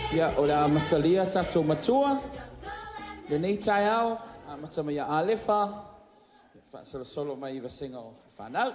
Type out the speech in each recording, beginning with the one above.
Ia, o le a amatalia tatou matua lenei taeao, amata mai ia Alefa, faasolosolo mai i vasega o fanau.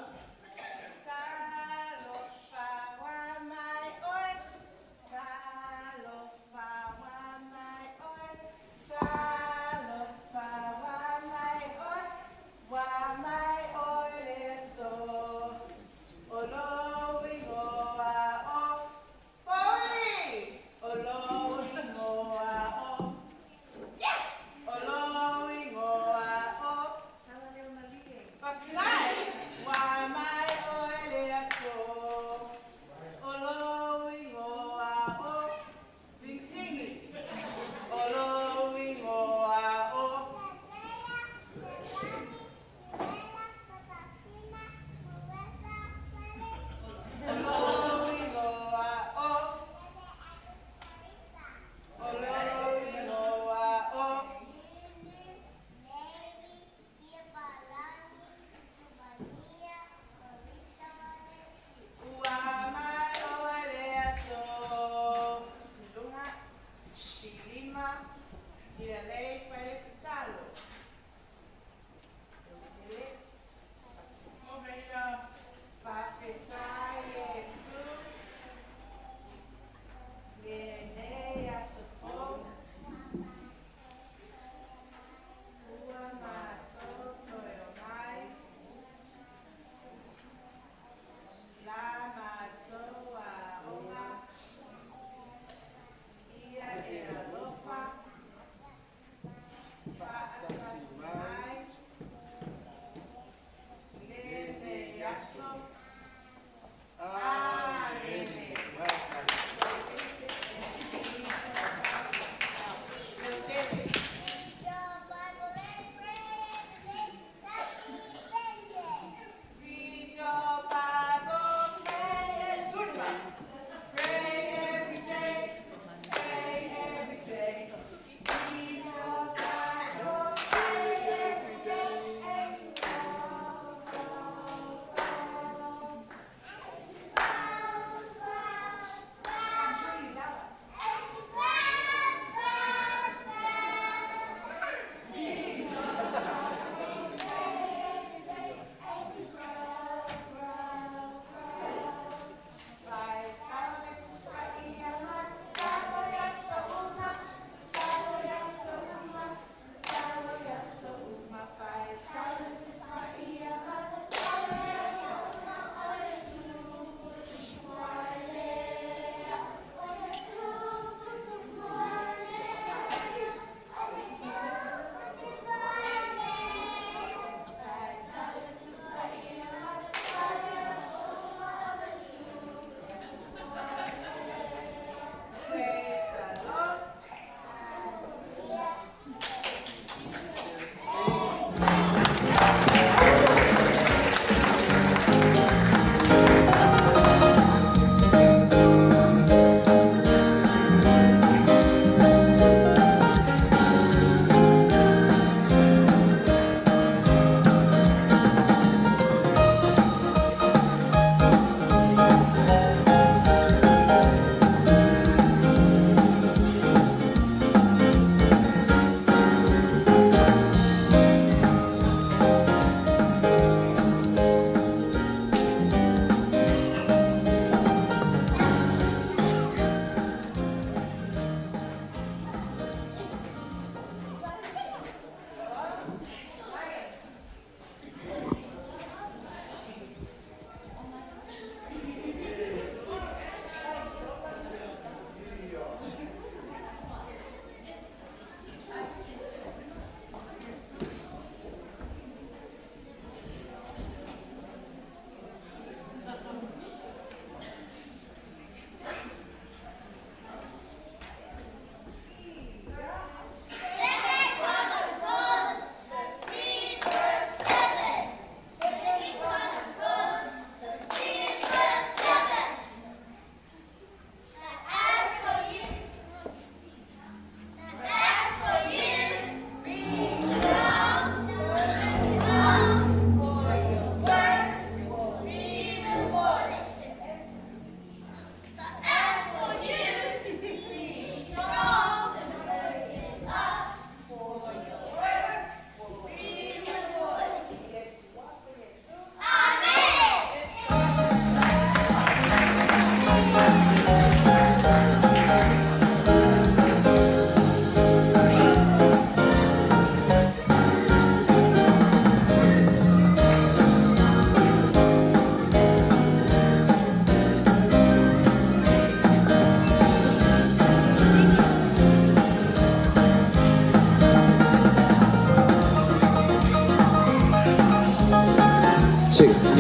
Tala leo malie.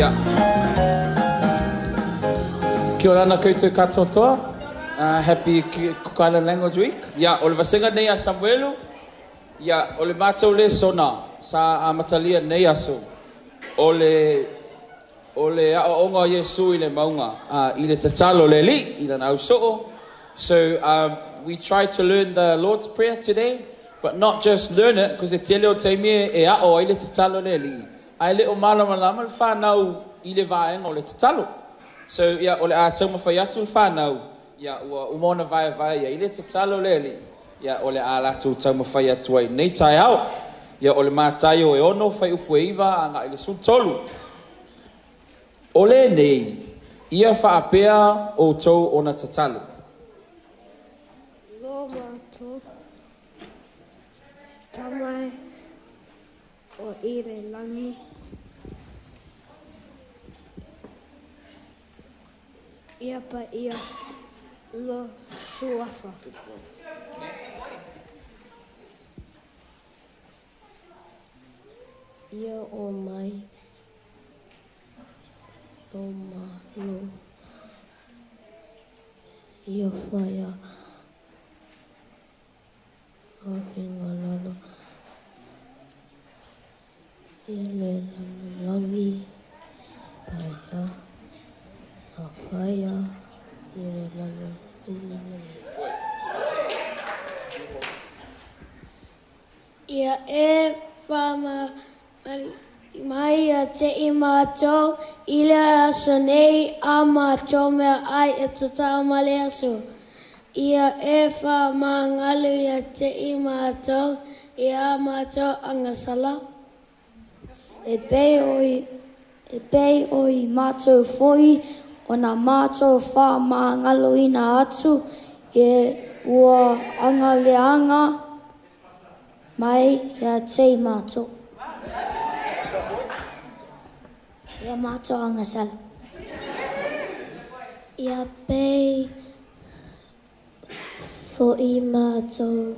Ia. Kia ora ana koutou katoatoa. Happy Cook Island Language Week. Ia, o le vasega nei a Samuelu, ia, o le matou lesona sa amatalia nei aso, o le o le aoaoga o Iesu i le mauga, i le tatalo le Alii, i lana ausoo. So, we try to learn the Lord's Prayer today, but not just learn it, because e tele o taimi e ao ai le tatalo le Alii, ae le o malamalama le whanau i le vaega o le tatalo. So, ia, o le a taumafai atu le whanau, ia, ua uma ona vaevae ia i le tatalo le Alii, ia, o le a latou taumafai atu ai nei taeao. Ia, o le Mataio e 6, fuaiupu e 9, agai i le 13. O lenei, ia faapea outou ona tatalo. Lo matou Tama o i le lagi, ia paia lo suafa. Ia o mai lo malo, ia whaia a fingalalo i le lalolagi paia a whaia i le lalolagi. Ia e whama mai ia te i mātou i le aso nei a mātou mea ai e tatau ma le aso. Ia e whamangalu ia te i mātou i a mātou angasala. E pei o i mātou foi o nā mātou whamangalu ina atu e ua angaleanga mai ia te i mātou. Ia mātou angasala. Ia pei foi mātou.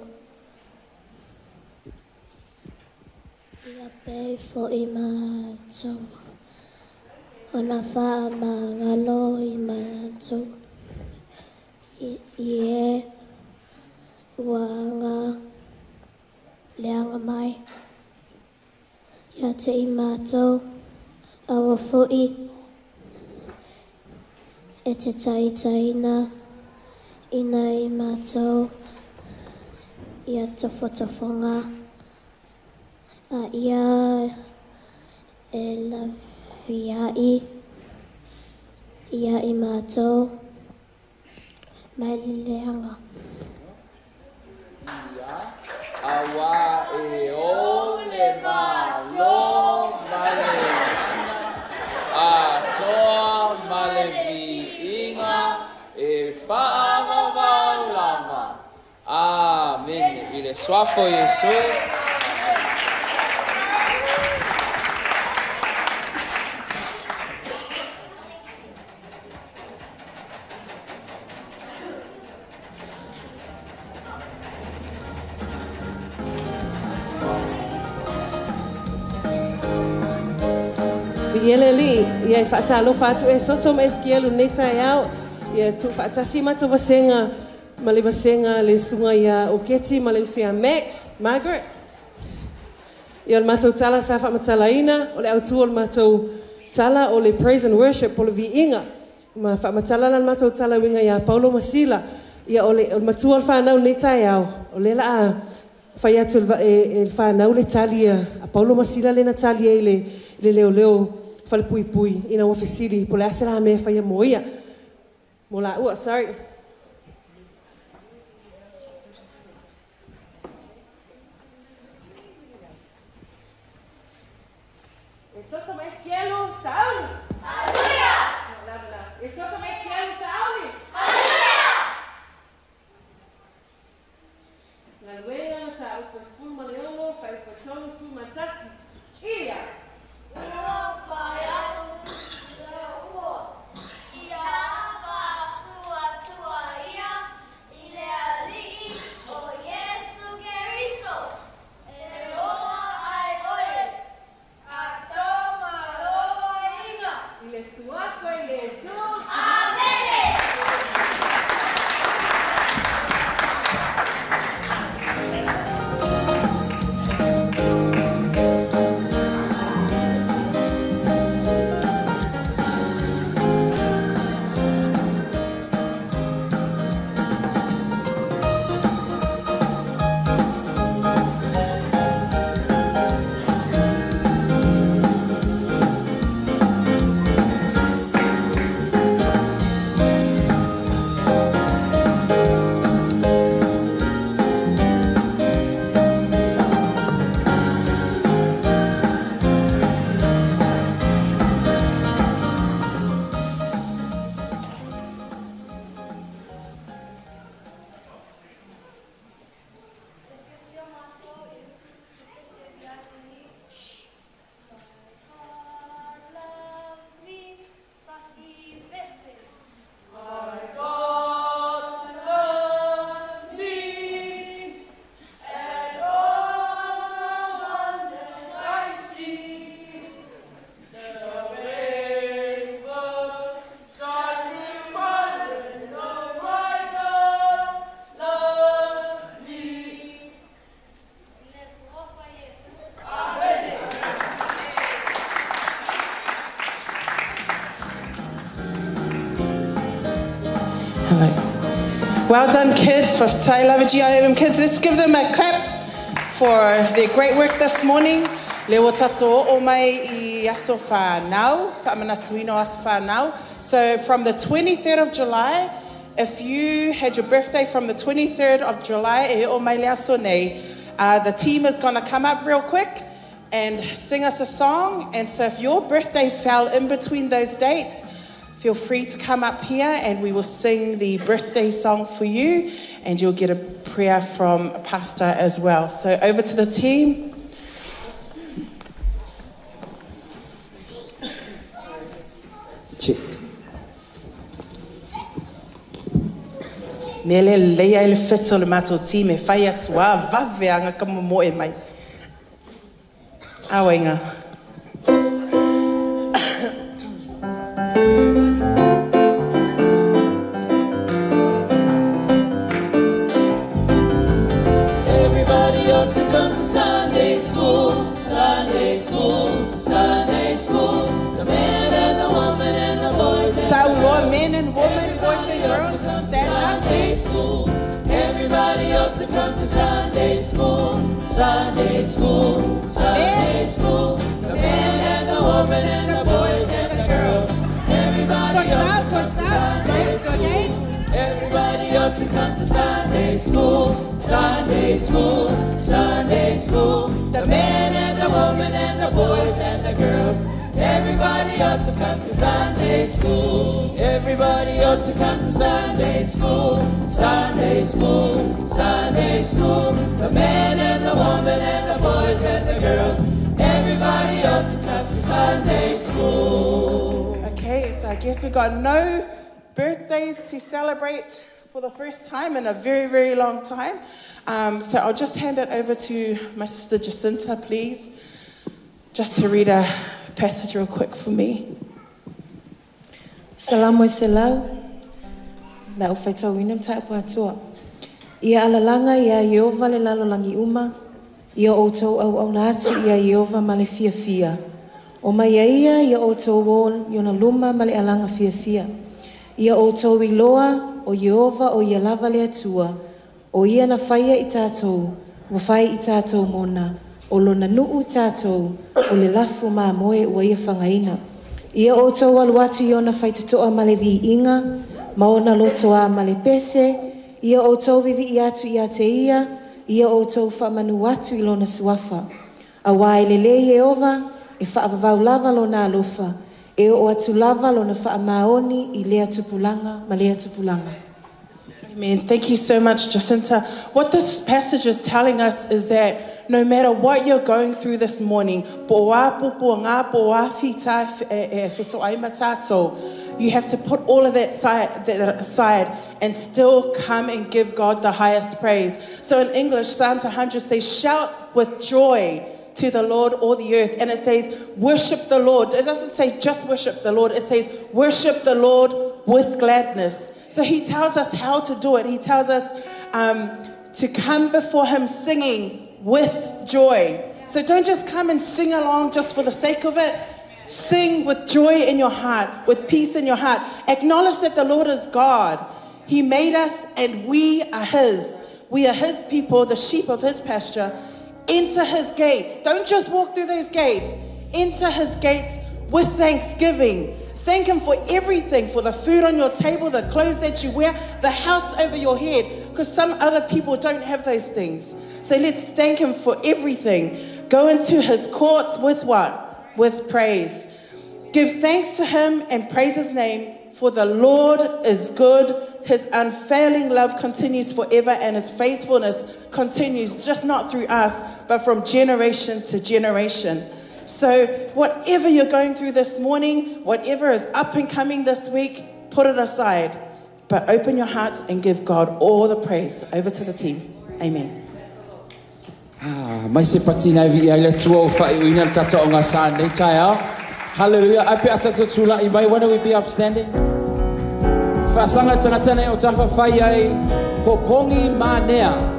Ia pei foi mātou. O nā whaamangalo i mātou. I e ua anga leanga mai. Ia te i mātou. Aua foi e te taitaina ina i mātou ia tofotofonga a ia e laviai ia i mātou mai le leanga. Ia aua e o le malo ma le atoa ma le viiga e faavavau lava. Amen. I le suafa o Iesu. Ia le li, ia e whaatalofa atu e soto ma eskielu nei taeao, ia tu whaatasi matou vasenga, ma le vasenga le sunga ia o Keti, ma le uso ia Max, Margaret. Ia o le matou tala sa whaamatalaina, o le autua o le matou tala o le praise and worship o le viiga. Ma whaamatala la le matou tala winga ia Paulo Masila, ia o le matua o le whanau nei taeao, o le la a whai atu e le whanau le tali a Paulo Masila le na tali e le leo leo whalepui ina ua fesili po le ase la mea whaia mo ia. Mo la ua, sorry. E soto mai skielu, sauni! Hallelujah! E soto mai skielu, sauni! Hallelujah! Ngaluega na ta upa suma leolo, whai upa tolu suma tasi. Ia! Ua whai atu le ua. Ia wha tua tua Hello. Well done, kids. For Lava GIM kids. Let's give them a clap for their great work this morning. Le o tato o mai i aso whanau, whaamanatuino aso whanau. So from the 23rd of July, if you had your birthday from the 23rd of July, e o mai le aso nei, the team is going to come up real quick and sing us a song. And so if your birthday fell in between those dates, feel free to come up here and we will sing the birthday song for you, and you'll get a prayer from Pastor as well. So over to the team. Check. Mele leia ele whitu le mātou team e whai atu a vaveanga ka mo e mai. Awenga. Everybody ought to come to Sunday school, Sunday school, Sunday school. The man and the woman and the boys and So the girls. men and women, boys and girls, stand up, please. School. Everybody ought to come to Sunday school, Sunday school, Sunday school. The man and the woman and the boys and the girls. Everybody ought to come to Sunday school. Everybody ought to come to Sunday school, Sunday school, Sunday school. The man and the woman and the boys and the girls. Everybody ought to come to Sunday school. Everybody ought to come to Sunday school, Sunday school, Sunday school. The man and the woman and the boys and the girls. Everybody ought to come to Sunday school. Okay, so I guess we got no birthdays to celebrate for the first time in a very, very long time. So I'll just hand it over to my sister Jacinta, please, just to read a passage real quick for me. Salamu e se lau, na o whaitauina mtae atua. Ia alalanga ia Iova le lalo langi uma, ia o tau au au na atu ia Iova male fia fia. O mai ia ia o tau o iona luma male alanga fia fia. Ia o tau iloa o Iova o ia lava le atua, o ia na whaia i tātou, wa whai i tātou mona, o lona nuu tātou, o le lafu mā moe ua ia whangaina. Ia o tau alu atu i ona whaitatoa male vi inga, ma ona lotoa male pese, ia o tau vivi i atu i a te ia, ia o tau whamanu atu i lona suafa. A wai le le Iehova, e whaavavau lava lona alofa, e o atu lava lona whaamaoni i lea tupulanga ma lea tupulanga. Amen. Thank you so much, Jacinta. What this passage is telling us is that no matter what you're going through this morning, you have to put all of that aside and still come and give God the highest praise. So in English, Psalms 100 says, shout with joy to the Lord, all the earth. And it says, worship the Lord. It doesn't say just worship the Lord. It says, worship the Lord with gladness. So he tells us how to do it. He tells us to come before him singing with joy. So don't just come and sing along just for the sake of it. Sing with joy in your heart, with peace in your heart. Acknowledge that the Lord is God. He made us and we are his. We are his people, the sheep of his pasture. Enter his gates. Don't just walk through those gates. Enter his gates with thanksgiving. Thank him for everything, for the food on your table, the clothes that you wear, the house over your head, because some other people don't have those things. So let's thank him for everything. Go into his courts with what? With praise. Give thanks to him and praise his name, for the Lord is good. His unfailing love continues forever, and his faithfulness continues, just not through us, but from generation to generation. So whatever you're going through this morning, whatever is up and coming this week, put it aside. But open your hearts and give God all the praise. Over to the team. Amen. Mai se pati nei vi ai le tua o whai uina le tata o ngā sā nei tai ao. Hallelujah. Ai pe atata tūla i mai. Why don't we be upstanding? Whaasanga tangata nei o tafa whai ai Popongi Manea.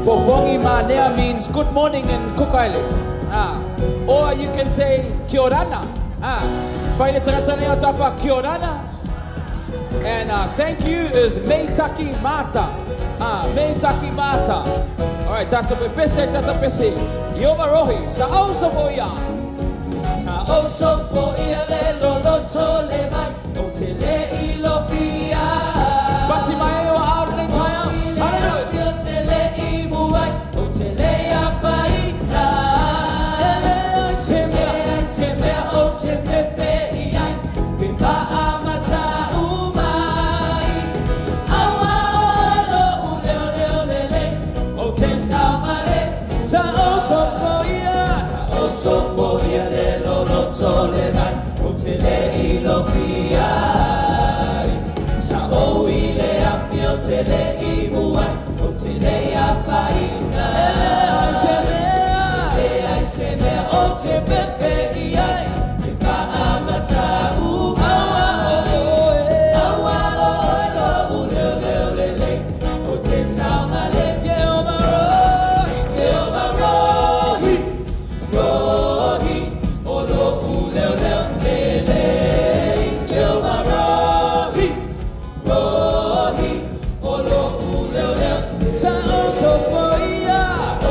Popongi Manea means good morning in Cook Island. Or you can say Kia orana. Whai le tangata nei o tafa Kia orana. And thank you is Meitaki Mata. Meitaki Mata. All right, tata pepese, tata pese. Iova rohi, sa oso poia. Sa oso poia le lolo tole mai. O te le ilo fia. Bati mai o au le taia. Hallelujah. O te le i muai. O te le afaina. Ele ai se mea o te pepe i ai. Pe whaamata umai. Aua o lo u leo leo lele. O te saumare. Sa oso poia. Sa oso poia le lolo tole mai. O te le ilo fia. Sa o i le afi o te le i muai. O te le afaina. Ele ai se mea o te pepe i ai. Te whaamata umai. Aua o lo u leo leo lele. O te saumale. Iehova rohi, Iehova rohi. Rohi, o lo u leo leo lele. Iehova rohi, rohi, o lo u leo leo. Sa oso poia,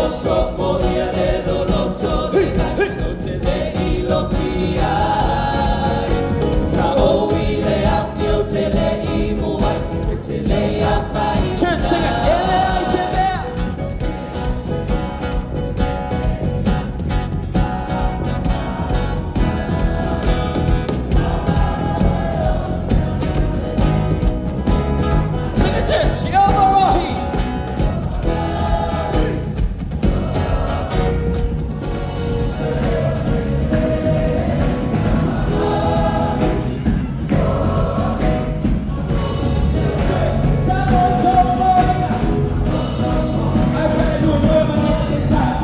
oso poia le lolo tole mai. O te le ilo fia. Sa o i le afi o te le i muai. O te le afai. Church, sing it. Ele ai se mea. Sing it, church. Iehova rohi. Sa oso poia. I pray you will the time.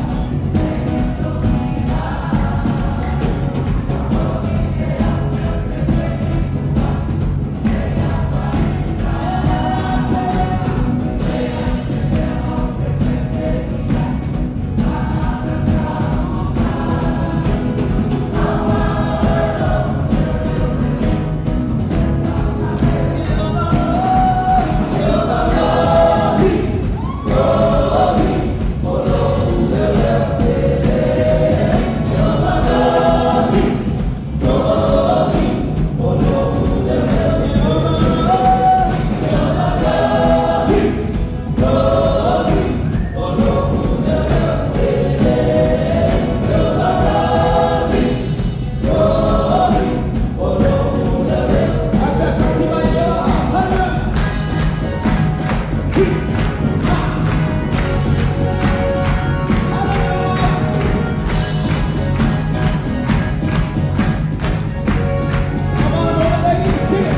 Come on, everybody, sing it.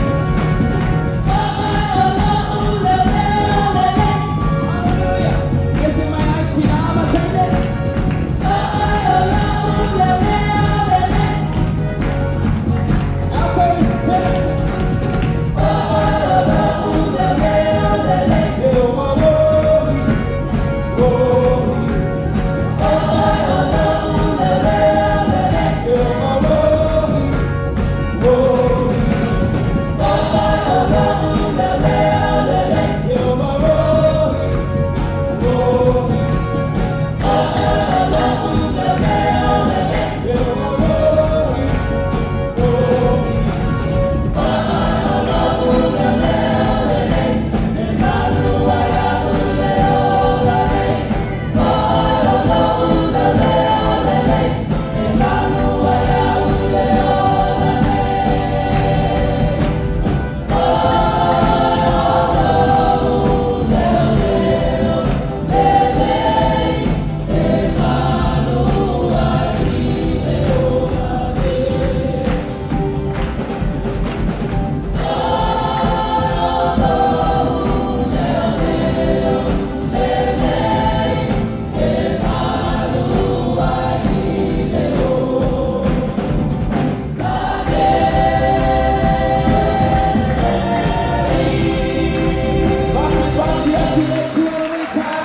Hallelujah. This is my IT now. Altos, tenors. Iehova rohi, rohi. Iehova rohi, rohi. Iehova rohi, rohi. Iehova rohi, rohi.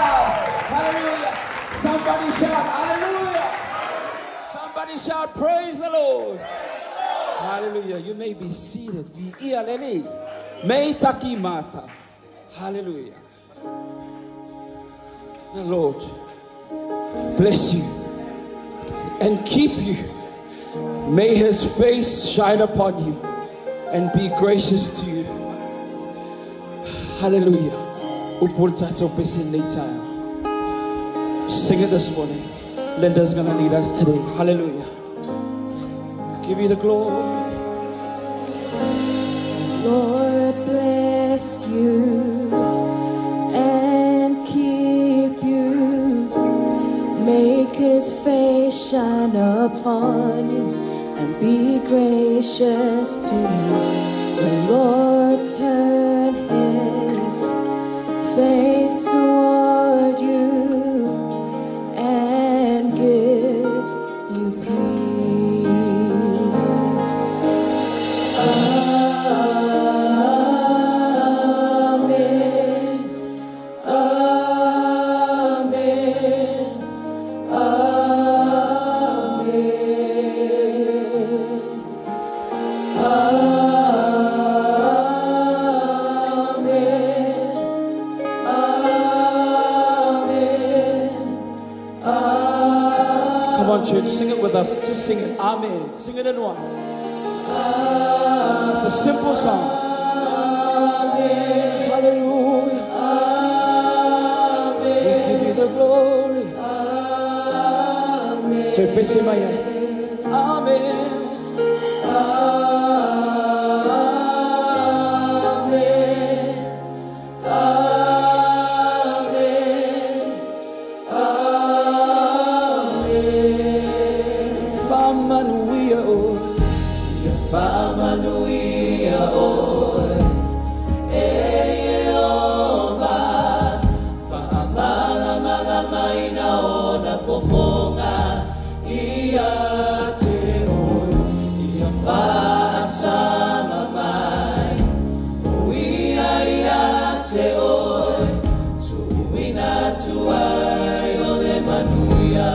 Hallelujah. Somebody shout hallelujah. Somebody shout praise the Lord. Hallelujah. You may be seated. Viia leli. Mei taki mata. Hallelujah. The Lord bless you and keep you. May his face shine upon you and be gracious to you. Hallelujah. Sing it this morning. Linda's going to lead us today. Hallelujah. Give you the glory. Lord bless you and keep you. Make his face shine upon you and be gracious to you. The Lord turn his face toward you and give you peace. Amen. Amen. Amen. Amen. Amen. Come on, church, sing it with us. Just sing it. Amen. Sing it in one. It's a simple song. Amen. Hallelujah. Amen. We give you the glory. Amen. Amen. Amen. Amen. Amen. Famanuia oi. Ia famanuia oi. E Ieova, faamalamalamaina ona fofoga ia te oe. Ia faasama mai, o ia ia te oe. Tuuina atu ai o le manuia.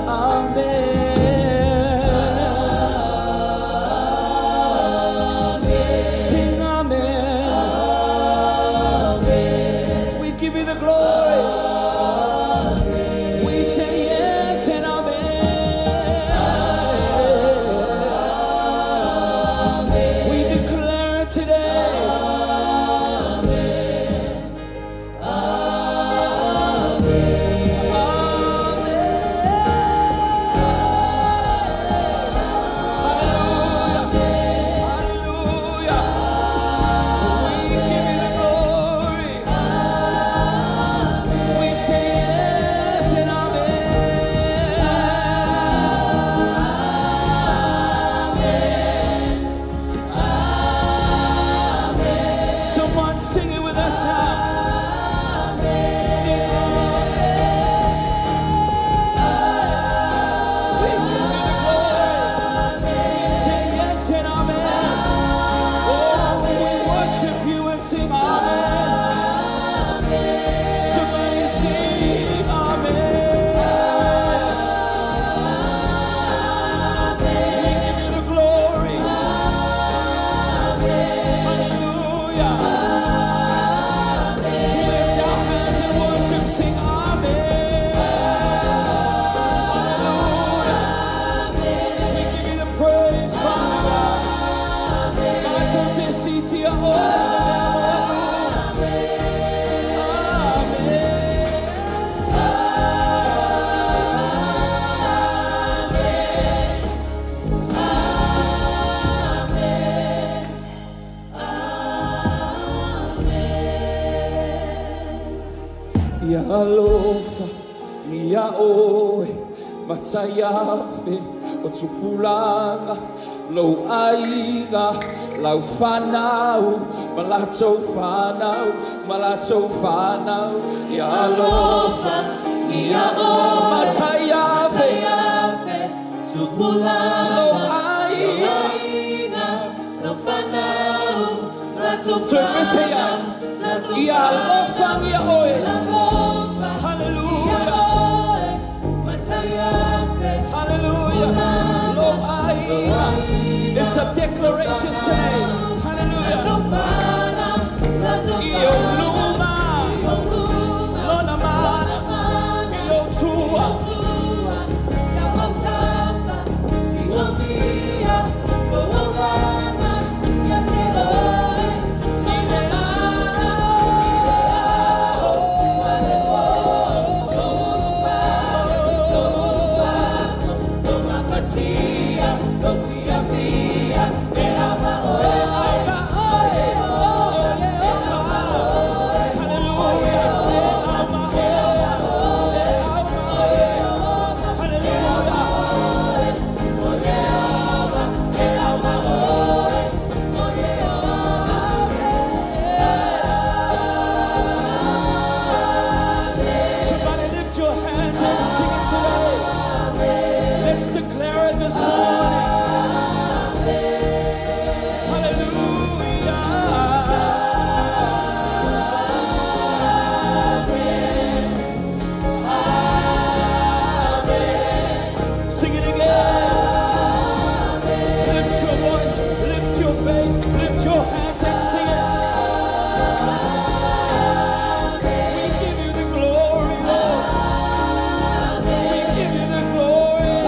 Amen. Amen. Sing amen. Amen. We give you the glory. We say yes and amen. Amen. We declare it today. Amen. Amen. Amen. Hallelujah. Hallelujah. We give you the glory. We say yes and amen. Amen. Someone sing it with us now. Sing We give you the glory. We say yes and amen. Oh, we worship you and sing amen. Somebody sing amen. We give you the glory. Hallelujah. We lift our hands and worship, sing amen. Hallelujah. We give you the praise, Father God. Amen. Ia alofa, ia oe, mataiafe, o tupulanga, lou aiga, lau whanau, malatou whanau, malatou whanau. Ia alofa, ia oe, mataiafe, lou aiga, Toe ia alofa ia oe. Hallelujah. Hallelujah. Lou aiga. It's a declaration today. Hallelujah. I ou luma, lona mana, i ou tua. Somebody lift your hands and sing it today. Let's declare it this morning. Hallelujah. Amen. Sing it again. Lift your voice, lift your faith, lift your hands and sing it. We give you the glory, Lord. We give you the glory.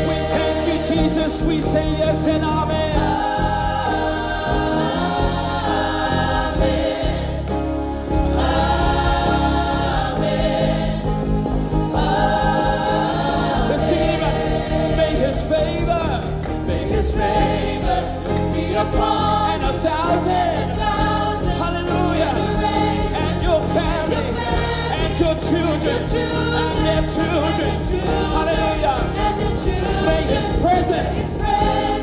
We thank you, Jesus. We say yes and amen. Let's sing it again. May his favor, may his favor be upon and 1,000. Hallelujah. And your family, and your children, and their children. Hallelujah. May his presence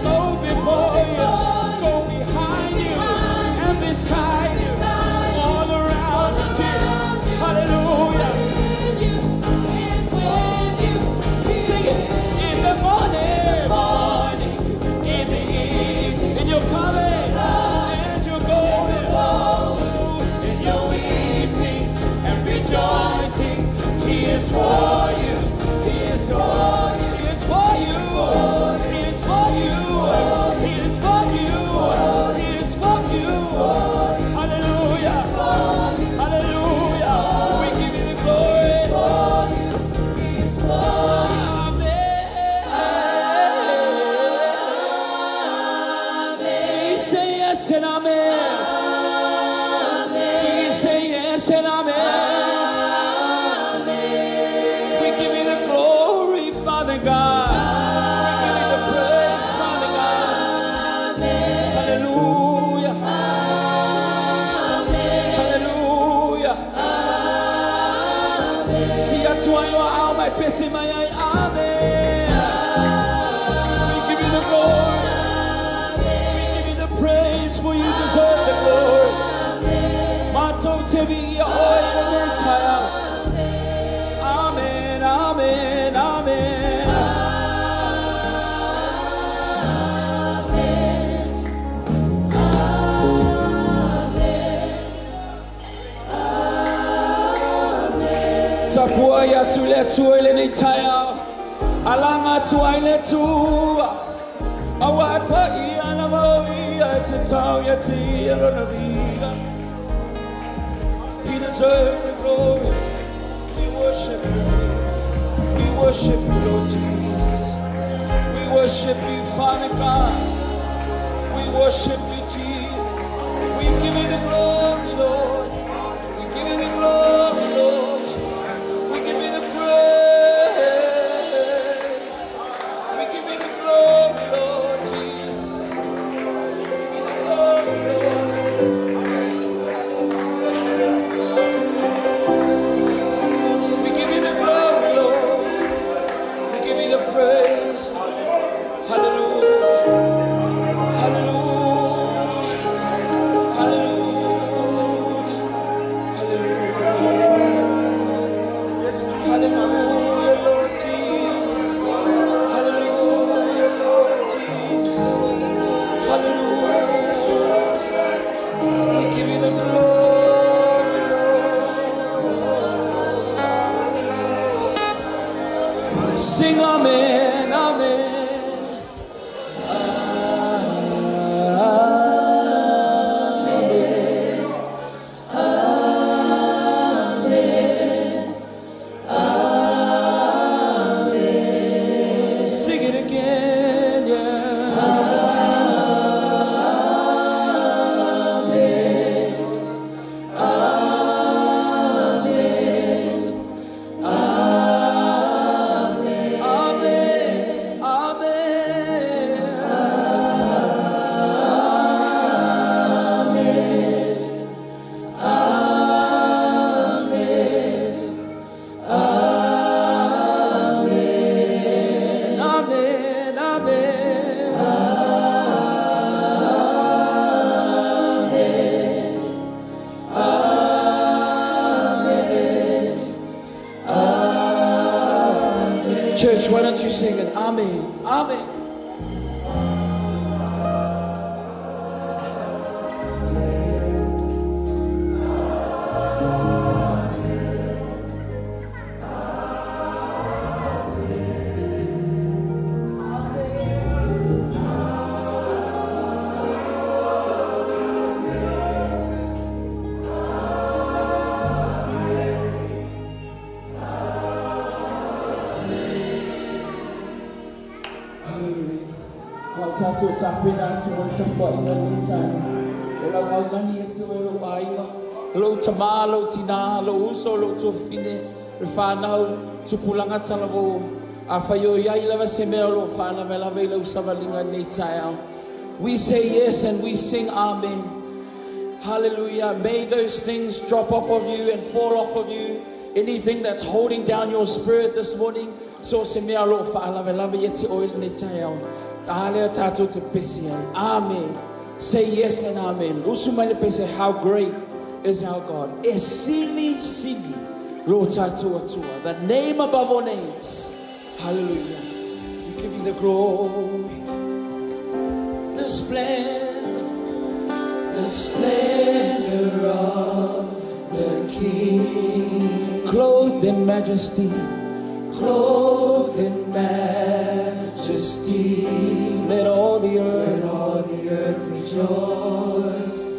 go before you, go behind you, and beside you, all around you. Hallelujah. Sing it in the morning, in the evening, in your coming and your going, in your weeping and rejoicing. He is for you. He is for you. He is for you. He is for you. He is for you. He is for you. Hallelujah. Hallelujah. We give you the glory. Amen. We say yes and amen. We say yes and amen. We give you the glory, Father God. We give you the praise, Father God. Hallelujah. Hallelujah. Si atua i o au mai pese mai ai. Amen. We give you the glory. We give you the praise, for you deserve the glory. Matou te vi ia oe i le taia. Amen, amen, amen. Tapua ia tu le atua i lenei taeao. Alanga atu ai le Atua. Aua e pai ana mau ia e te tau ia te ia lona viga. He deserves the glory. We worship you. We worship you, Lord Jesus. We worship you, Father God. We worship you, Jesus. We give you the glory, Lord. We give you the glory, Lord. We give you the praise. We give you the glory, Lord Jesus. We give you the glory, Lord. We give you the glory, Lord. We give you the praise. Hallelujah. Hallelujah. Hallelujah. Why don't you sing it? Amen. Amen. Lou tama, lou tina, lou uso, lou tuafafine, le fanau, tupulaga talavou. Afai o iai lava se mea o loo faalavelave i lau savaliga lenei taeao. We say yes and we sing amen. Hallelujah. May those things drop off of you and fall off of you. Anything that's holding down your spirit this morning, so se mea o loo faalavelave ia te oe lenei taeao. A lea tatou te pese ai. Amen. Say yes and amen. Usu mai le pese, how great is our God. E sili sili lo tatou Atua. The name above all names. Hallelujah. We give you the glory. The splendor, the splendor of the King. Clothed in majesty, clothed in majesty. Let all the earth, let all the earth rejoice.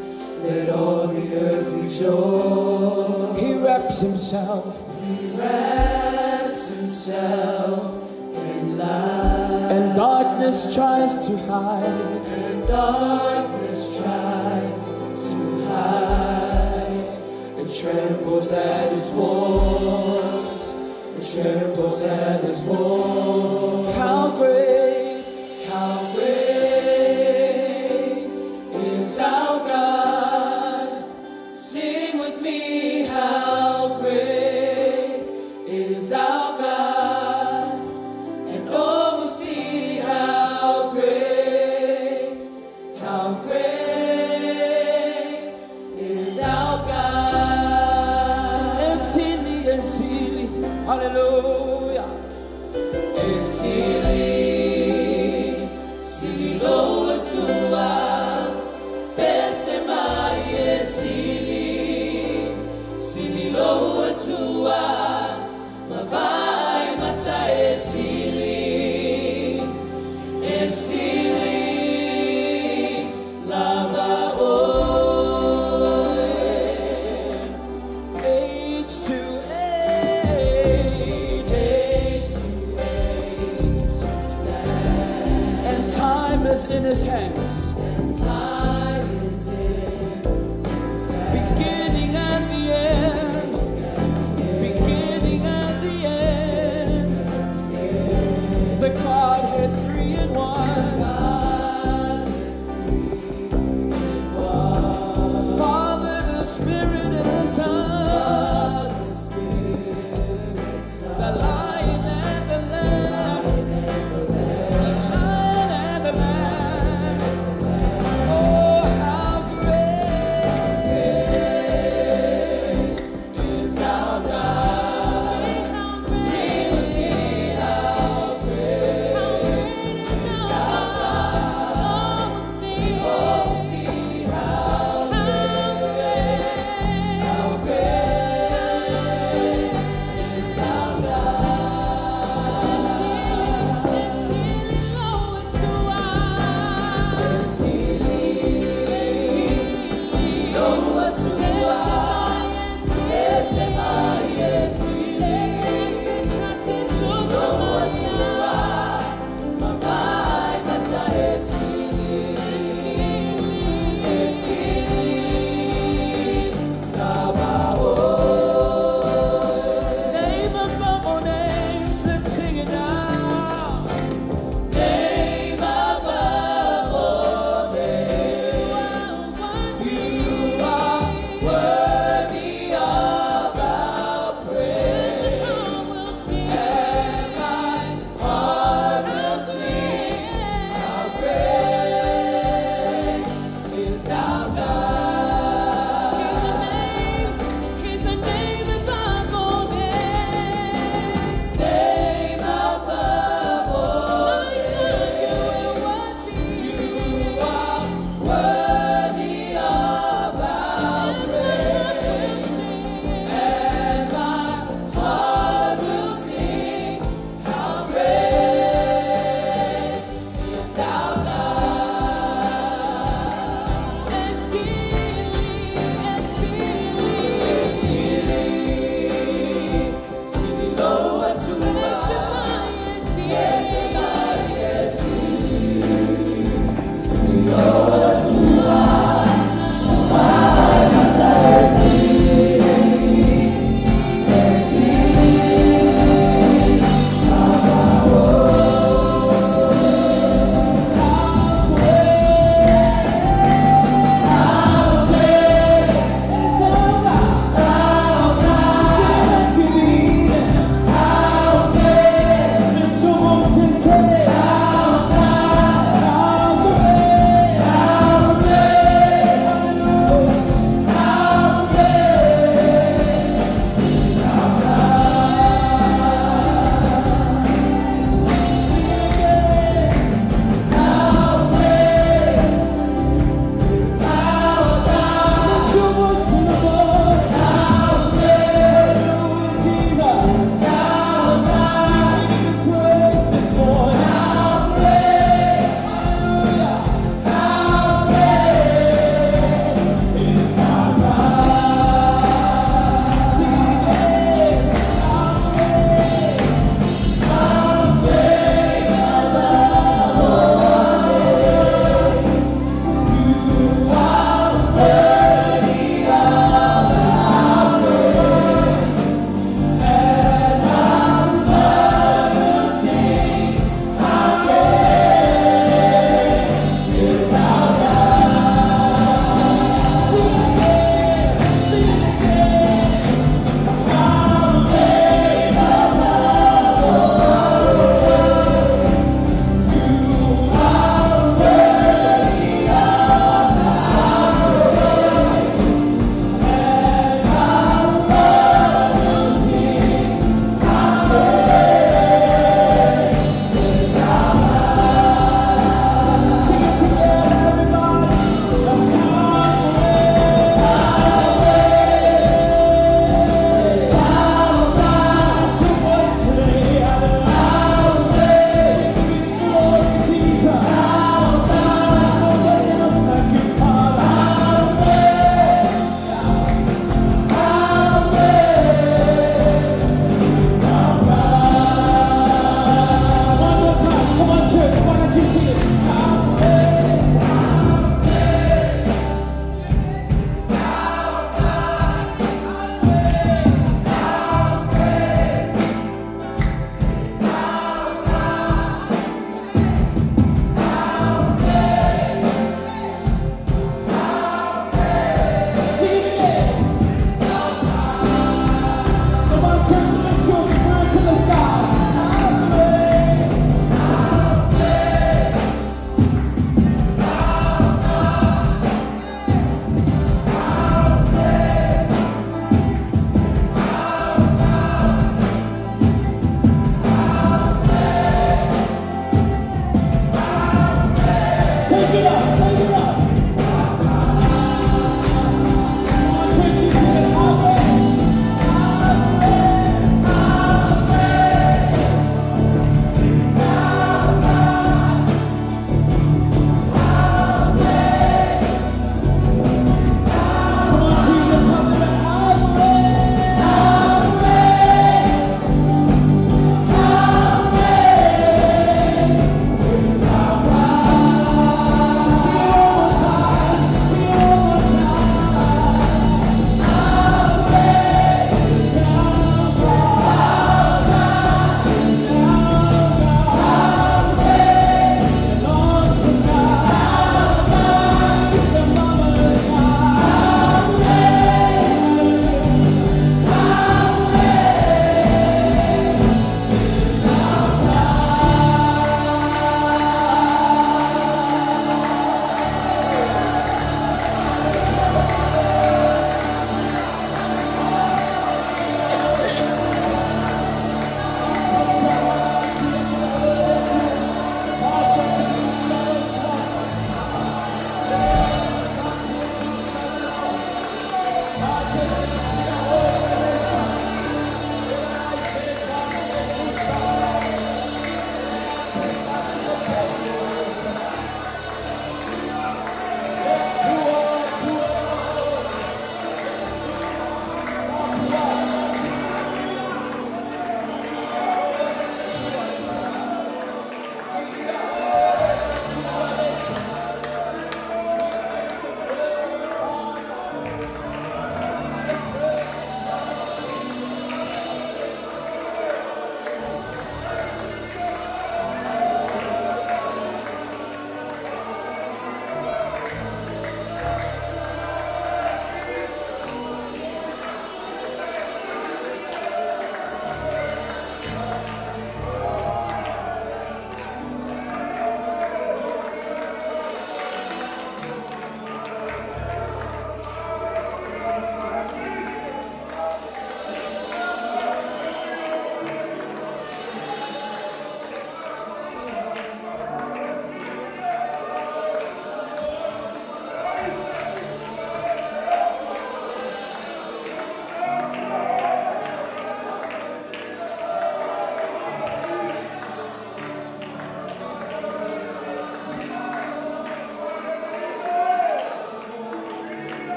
Let all the earth rejoice. He wraps himself. He wraps himself in light. And darkness tries to hide. And darkness tries to hide. It trembles at his voice. It trembles at his voice. How great, how great is our God. Sing with me, how great is our God. And all will see how great is our God. Esili, esili, hallelujah. Esili,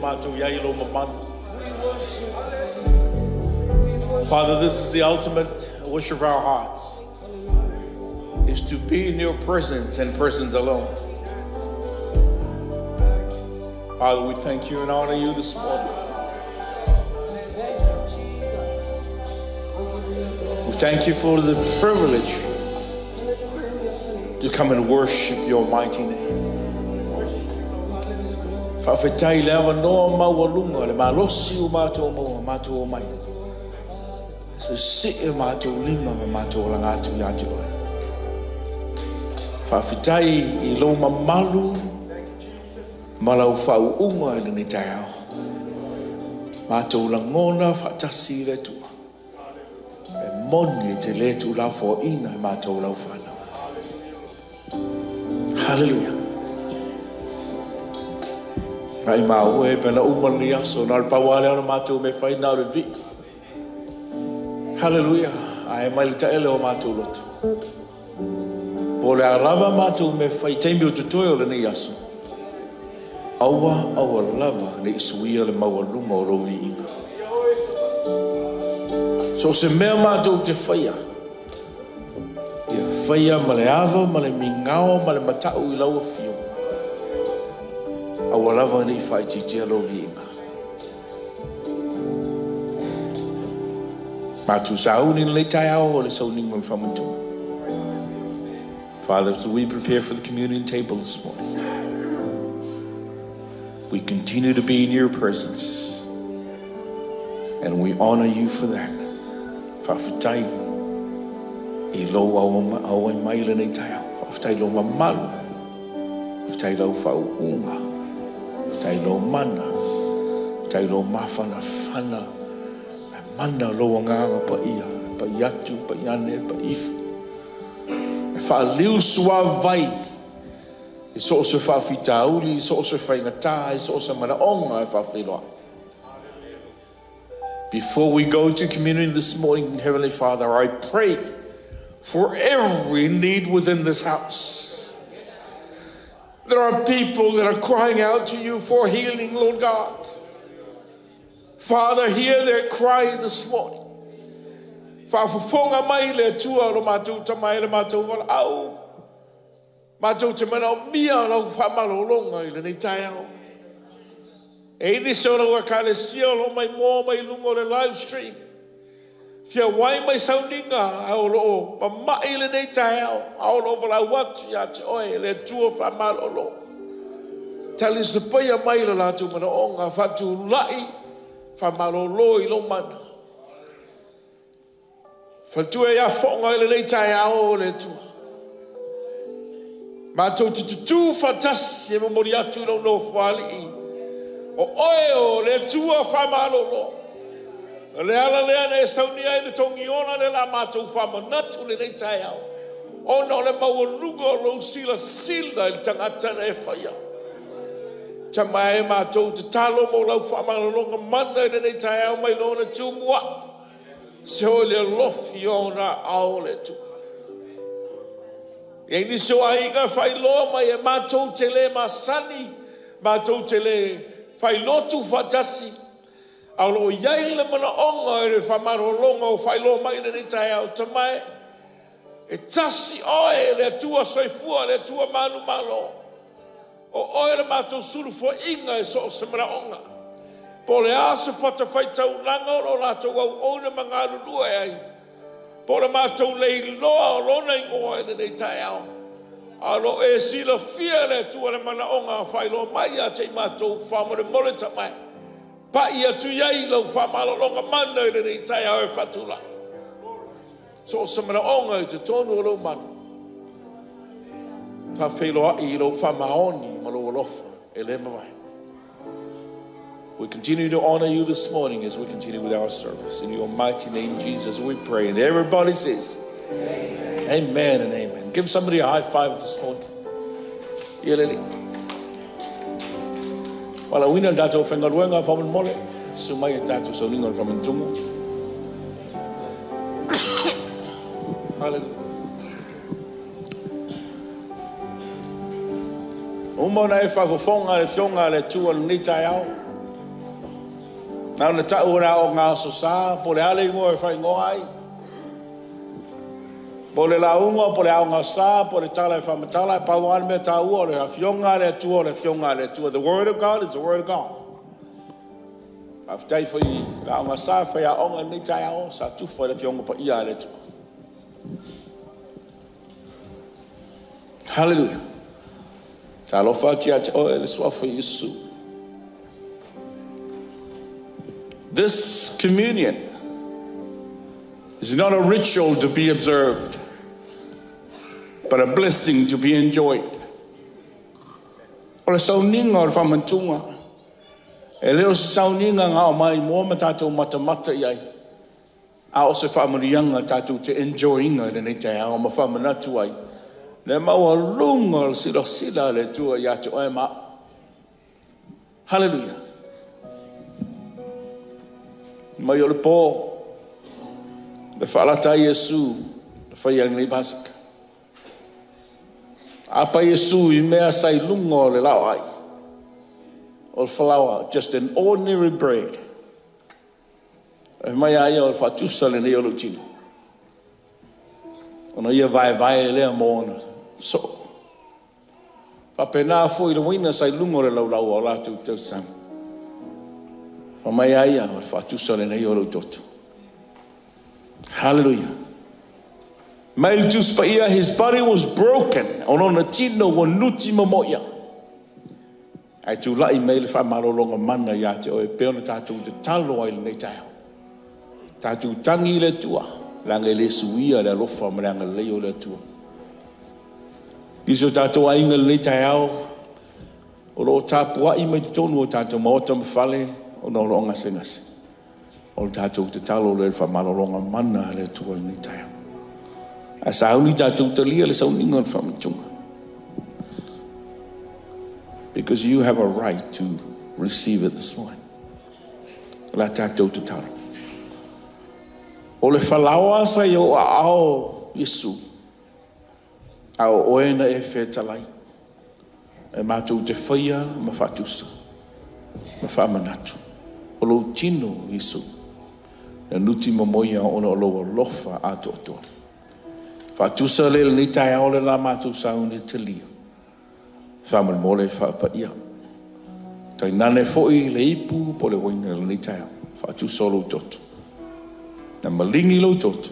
mātou iai lo mamalu. Father, this is the ultimate wish of our hearts, is to be in your presence and presence alone. Father, we thank you and honor you this morning. We thank you for the privilege to come and worship your mighty name. Faafetai le avanoa maualuga le malosi ua matou maua matou omai. Sesee matou lima ma matou alaga atu ia te oe. Faafetai i lou mamalu ma lau faauuga i lenei taeao. Matou lagona faatasi i le Atua. E moni e te le tuulafoaiina e matou lau fanau. Hallelujah. Mai mau e pena uma lenei aso, na o le pau lava lea o le matou mea fai na o le vii. Hallelujah. Ae mai le taele o matou loto. Po o le a lava matou mea fai i taimi o totoe o lenei aso, aua, aua lava ne i suia le maualuga o lou viiga. So o se mea matou te faia, ia faia ma le ava ma le migao ma le matau i lau afio. Aua lava ne i faaitiitia lou viiga. Matou sauni i lenei taeao o le sauniga o le faamaituga. Father, as we prepare for the communion table this morning, we continue to be in your presence and we honor you for that. Faafetai i lou auai mai i lenei taeao. Faafetai i lou mamalu. Faafetai i lau faauuga. Faafetai i lou mana. Faafetai i lou mafanafana. Le mana o lou agaga paia, pai atu, pai ane, pai ifo. E faaliu suavai i so o se faafitauli, i so o se faigata, i so o se manaoga e faafeiloai. Before we go to communion this morning, Heavenly Father, I pray for every need within this house. There are people that are crying out to you for healing, Lord God. Father, hear their cry this morning. Faafofoga mai le Atua o lo matou tama e le matou valaau. Matou te manaomia lau faamalologa i lenei taeao. E i ai nisi o lau Ekalesia o lo o maimoa mai luga o le live stream. Fia wai mai sauniga a o lo o mama'i i lenei taeao, a o lo o valaau atu ia te oe e le Atua faamalolo. Talisapaia mai lo latou manaoga, faatulai, faamalolo i lou mana. Faletua ia fo'oga i lenei taeao o le Atua. Matou te tutū faatasi e momoli atu i lou Nofoalii, o oe o le Atua faamalolo. O le ala lea na e saunia ai le togiona le la matou faamanatu lenei taeao, ona o le maualuga o lou silasila i le tagata na e faia. Tama e, matou tatalo mo lau faamalologa mana i lenei taeao mai lona tumua'i. Se o le alofi o ona aao o le Atua. E i ai nisi o aiga e faailoa mai e matou te le masani, matou te le failotu faatasi, a o lo o i ai le manaoga i le faamalologa o faailoa mai i lenei taeao, Tama e, e tasi oe le Atua soifua, le Atua manumalo. O oe le matou sulufuaiga i so o se manaoga. Po o le a se fatafaitaulaga o lo latou auauna ma galulue ai, po o le matou leiloa o lona igoa i lenei taeao, a o lo o e silafia le Atua le manaoga faailoa mai ia te i matou, faamolemole tamae, pai atu i ai lau faamalologa mana i lenei taeao e faatulai. So o se manaoga i totonu o lou malu, faafeiloai i lou faamaoni ma lou alofa e le mavae. We continue to honor you this morning as we continue with our service. In your mighty name, Jesus, we pray. And everybody says, Amen, amen and amen. Give somebody a high five this morning. Ia lele. Wala uina le tatou faigaluega faamolemole. Susu mai e tatou sauniga o le faamanatunga. Hallelujah. Uma ona e faafofoga le Afioga a le Atua i lenei taeao. Na ona tau o le aoga aso sa, po o le a le igoa e faaigoa ai. Po o le lauga, po o le aoga sa, po o le tala e faamatala, e pau lava le mea taua o le Afioga a le Atua, o le Afioga a le Atua. The word of God is the word of God. Faafetai foi i le aoga sa, faiaoga i lenei taeao, sa tufa i le Afioga Paia a le Atua. Hallelujah. Talofa atu ia te oe le suafa o Iesu. This communion is not a ritual to be observed, but a blessing to be enjoyed. O le sauniga o le faamantuga, e le o se sauniga na aumai moa ma tatou matamata i ai, a o se faamanuiaga tatou te enjoy ina i lenei taeao ma faamanatu ai le maualuga o le silasila a le Atua ia te oe ma au. Hallelujah. Mai o le po, le faalata ai Iesu na faia lenei Paseka. Apa Iesu i mea sa i luga o le laoai, o le falaoa, just an ordinary bread. Fai mai a ia o le faatusa lenei o lou tino. Ona ia vaevae lea mo ona soo. Faapena foi le uaina sa i luga o le laulau a o latou tausami. Fai mai a ia o le faatusa lenei o lou toto. Hallelujah. Mai le Tusi Paia, his body was broken, o lona tino ua nuti momoia. Ae tulai mai le faamalologa mana ia te oe e pei ona tatou tatalo ai i lenei taeao. Tatou tagi i le Atua, leaga e le suia le alofa ma le agalelei o le Atua. Nisi o tatou aiga i lenei taeao o lo o tapuai mai totonu o tatou maota ma fale ona o lo o gasegase. O le tatou tatalo lea i le faamalologa mana a le Atua i lenei taeao. Ae sauni tatou talia le sauniga o le faamanatuga. Because you have a right to receive it this morning. O la tatou tatalo. O le falaoa sa i ou aao Iesu, a o oe na e fetalai, e matou te faia ma faatusa ma faamanatu o lou tino Iesu, na nuti momoia ona o lou alofa atoatoa. Faatusa le lenei taeao le la matou sauni talia. Faamolemole e faapaia. Tainane foi le ipu po o le uaina i lenei taeao. Faatusa o lou toto. Na maligi lou toto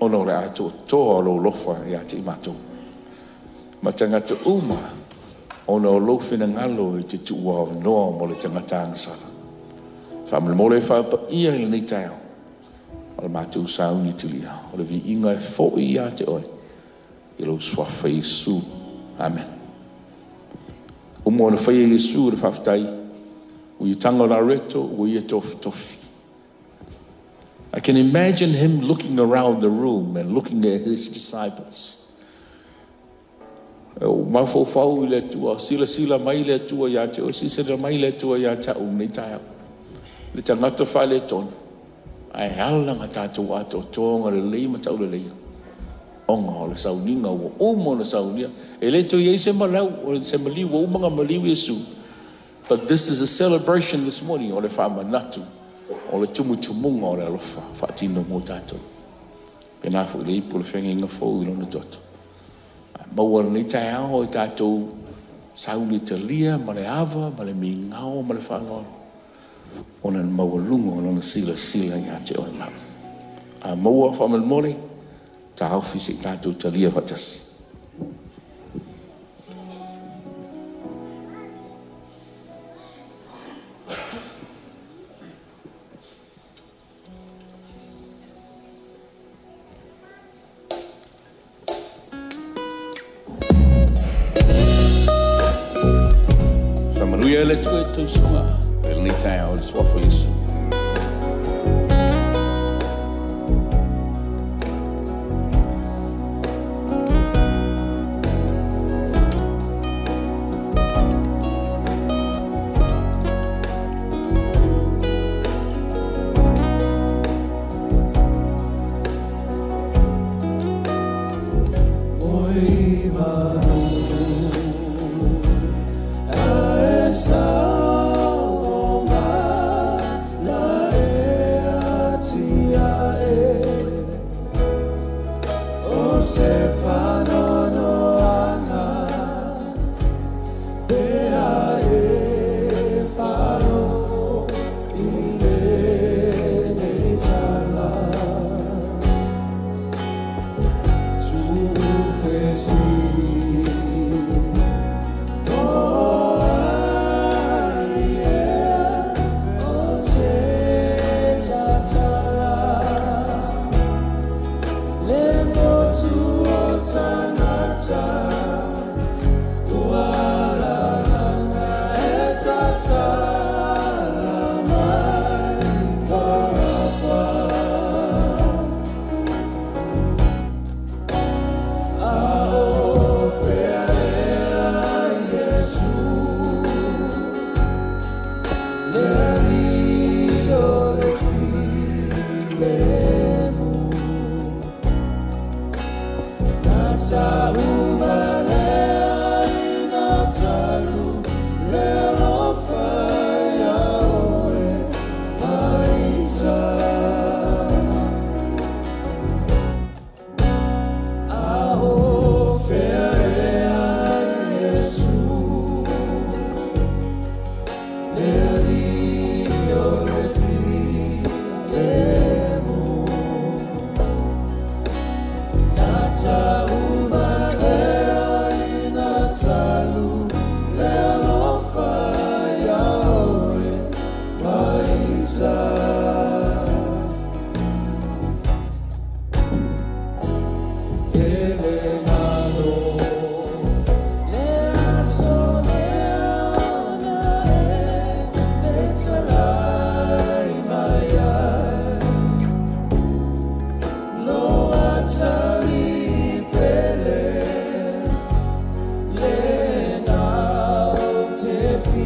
ona o le atoatoa o lou alofa ia te i matou ma tagata uma ona o lou finagalo i te tuuavanoa mo le tagata agasala. Faamolemole e faapaia i lenei taeao o le matou sauni talia o le viiga e foi ia te oe i lou suafa Iesu. Amen. Uma ona faia Iesu le faafetai, ua ia taga o lareto, ua ia tofitofi. I can imagine him looking around the room and looking at his disciples. E mafaufau i le Atua, silasila mai le Atua ia te oe, silasila mai le Atua ia te au nei taeao. Le tagata faaletonu, ae ala na tatou atoatoa lelei ma tauleleia. Ona o le sauniga ua uma ona saunia. E le toe i ai se malau, o se maliu, ua uma ona maliu Iesu. But this is a celebration this morning o le faamanatu o le tumutumuga o le alofa faatino mo tatou. Pēnā foi le ipu o le feagaiga fou i lona toto. A maua lenei taeao i tatou sauni talia ma le ava ma le migao ma le faaaloalo ona na maualuga o lona silasila ia te oe ma au. A maua faamolemole, taofi se i tatou talia faatasi. Faamanuia e le Atua i tou susuga i lenei taeao i le suafa o Iesu.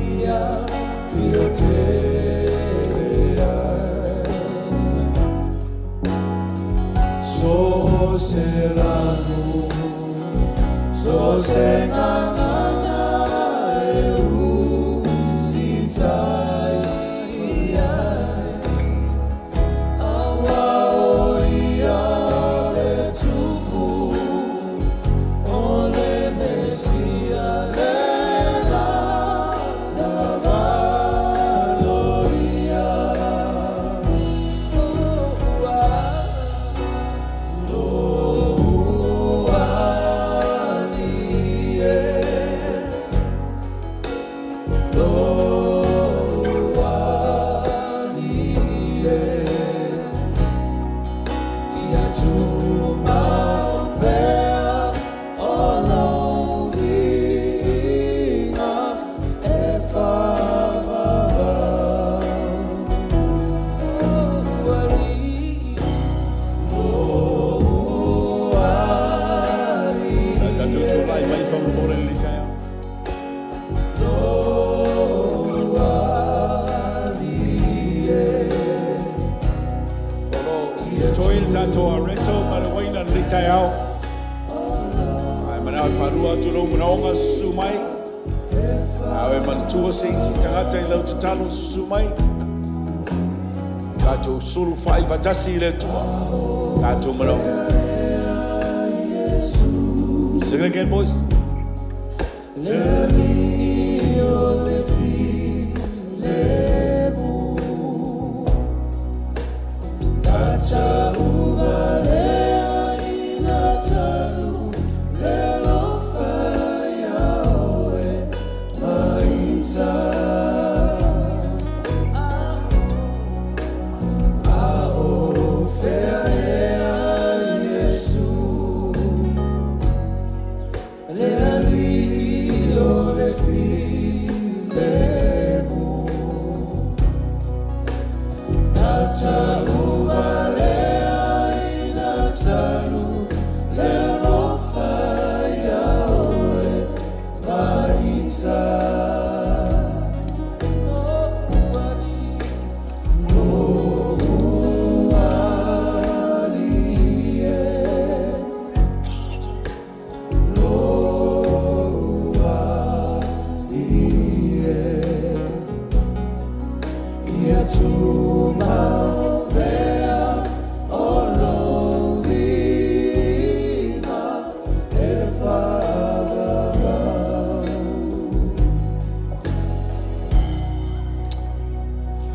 ia fio te ai. So se lanu, so se ngangana e usi tai ai. Awa o ia le tupu, o le Mesia le la na valo ia. Tatou tulai mai faamolemole le taeao. O lo toe le tatou areto ma le uaina lenei taeao. Ae manao e faalua atu lou manaoga susu mai. A o e manatua se isi tagata i lau tatalo susu mai. Tatou sulu fa'i faatasi i le Atua. Tatou manaoga. Sing it again, boys.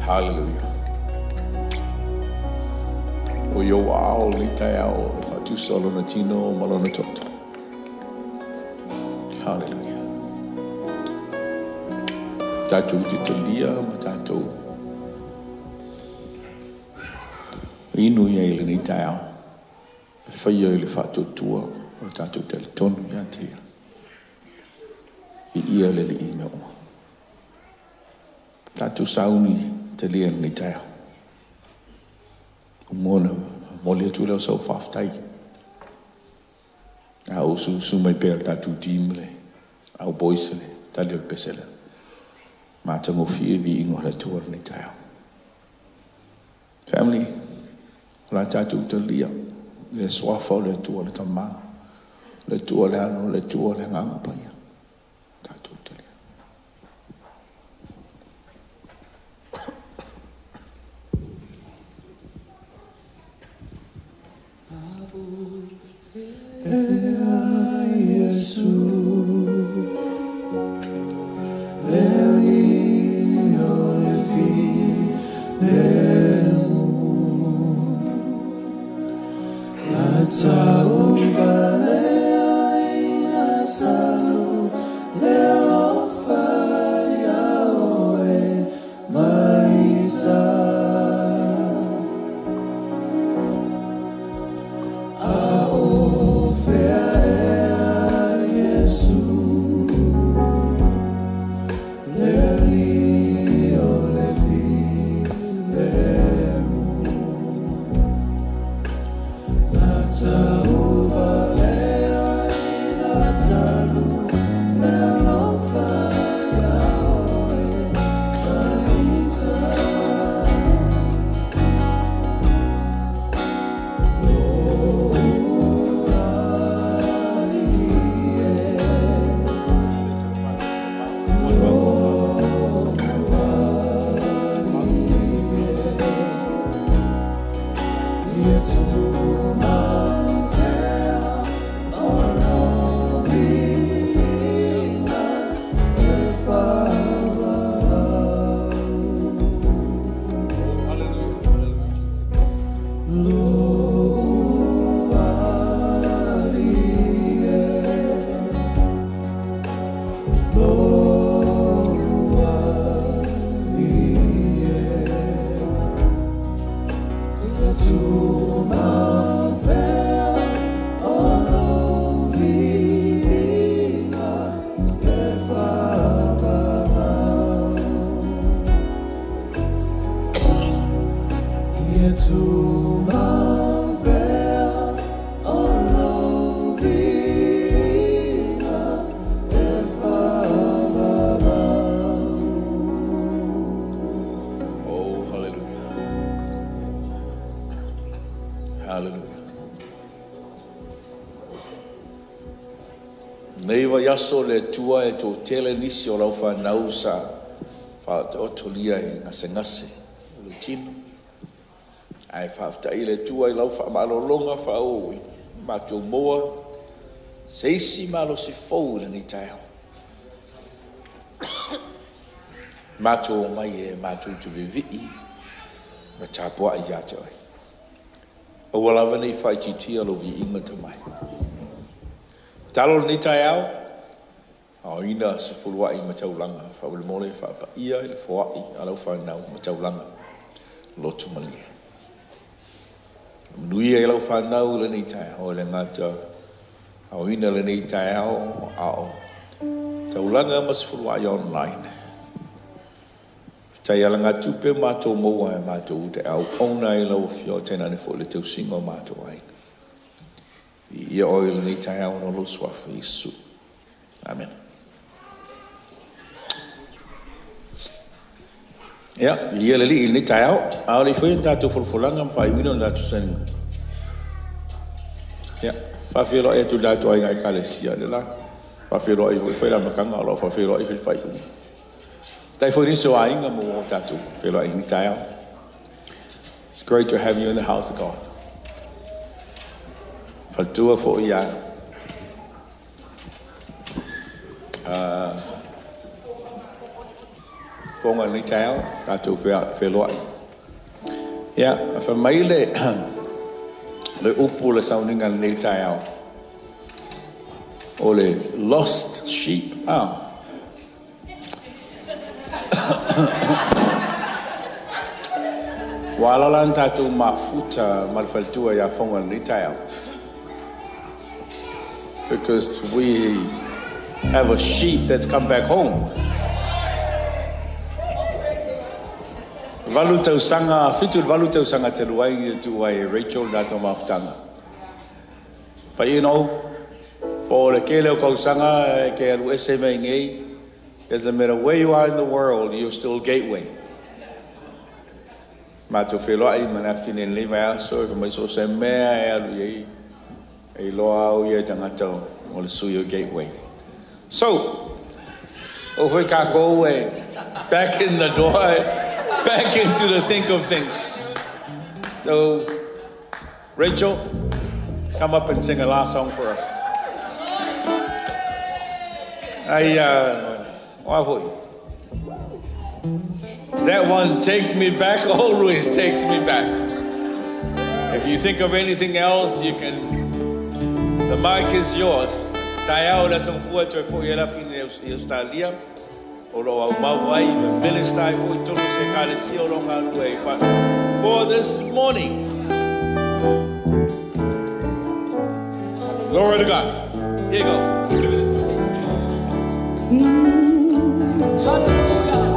Hallelujah. O i ou aao lenei taeao o faatusa o lona tino ma lona toto. Hallelujah. Tatou te talia ma tatou inu ia i lenei taeao. E faia i le faatuatua o le tatou talitonu ia te ia. I ia le alii mea uma. Tatou sauni talia lenei taeao. O mua na momoli atu lea o sau faafetai. A o usuusu mai pea le tatou team le au boys le tali o le pese lea. Matagofie viiga o le Atua lenei taeao. Family, o la tatou talia i le suafa o le Atua le Tama, le Atua le Alo, le Atua le Agaga Paia. Tatou talia. Hallelujah. Nei vai aso le tua e tō tele nisi o lau whanau sa whaotolia i ngase ngase o le tino. Ai whaaftai le tua i lau wha maalolonga wha o i mātou moa se isi malo si fou le ni taeo. Mātou mai e mātou tu vivii ma tāpua i ia te oi. Aua lava nei whaititia lo vi inga te mai. Talo le ni taeo, a ina se fuluai ma taulanga, whaule mole whaapa ia i le foai a lau whanau ma taulanga, lotu malie. Nui e lau whanau le nei taeo, le ngata, a ina le nei taeo, a o taulanga ma se fuluai online. Tai ala ngā tupe mātou maua e mātou te au ona e lau fio tēnā ne fo le tau singo mātou ai. I ia oi le nei tai au no lo suafa Isu. Amen. Ia, ia le li i nei tai au, au le fwe tātou fulfulanga mwhai wino na tātou saninga. Ia, whawhelo e tu tātou ai ngai kalesia le la. Whawhelo e fwe la makanga, o whawhelo e fwe whai unga. Tai fo niso ainga mo o tātou, whelo ai ni tai au. It's great to have you in the house of God. Whaltua fo ia. Whonga ni tai au, tātou whelo ai. Ia, wha mai le, le upu le sauninga ni tai au. O le lost sheep. Ah. Wa la lan tātou mafuta malfaltua ia whonga ni tai au. Because we have a sheep that's come back home. Valu tau sanga, fitu valu tau sanga te luai i tu ai Rachel nā tō mafutanga. But you know, po le kele o kausanga ke alu ese mei ngei, doesn't matter where you are in the world, you're still gateway. Mātou wheloa i mana whine le mai aso, e mai so se mea e alu iei, e loa au ia tangata o le sui o gateway. So, o whai kākou e, back in the door, back into the think of things. So, Rachel, come up and sing a last song for us. That one, take me back, always takes me back. If you think of anything else, you can, the mic is yours. Taiao la song fua toi fo ia fine i Australia. O lo au mau ai, me minister ai fo i tolu se kalesia o lo ngā lua. But for this morning, glory to God. Here you go. Hallelujah.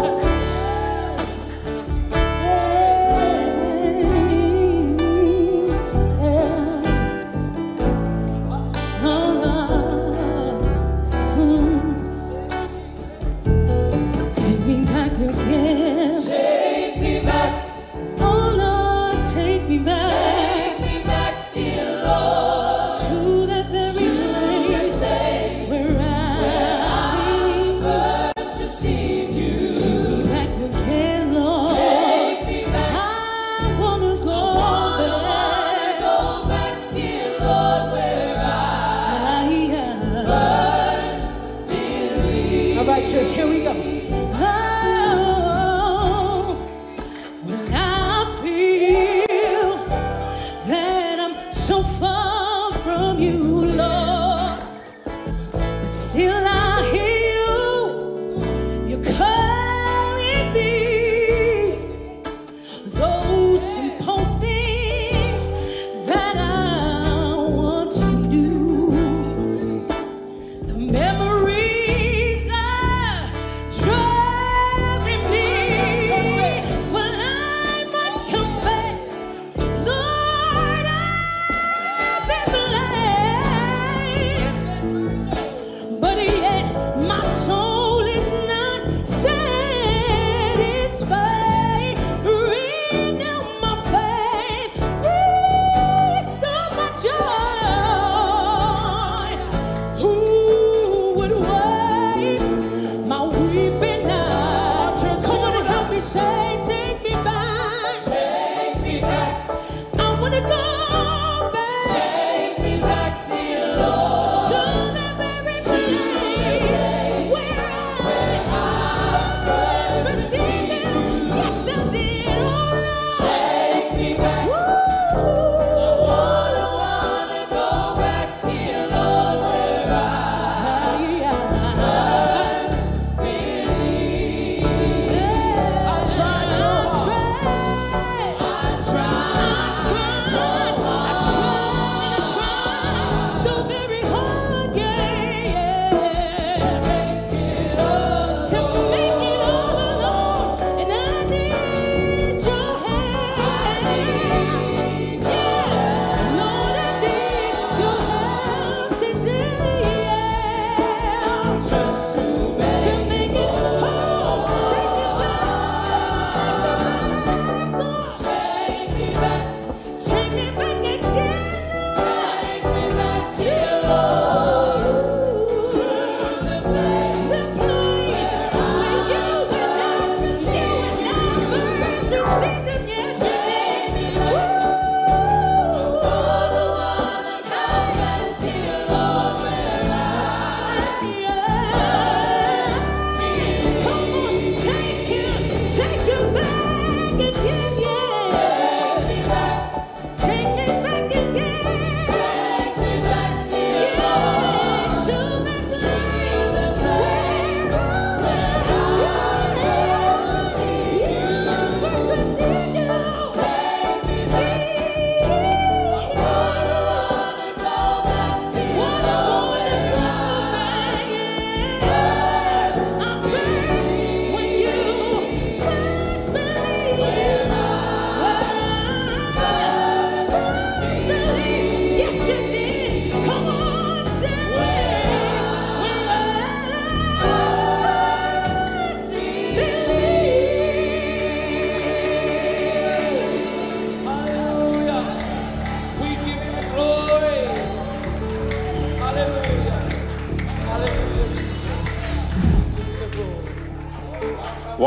Take me back again. Take me back. Oh Lord, take me back. Take me back, dear Lord, to that very place where I first received you. Take me back again, Lord. Take me back. I wanna go back. Go back, dear Lord, where I first believed. All right, church, here we go. Oh, when I feel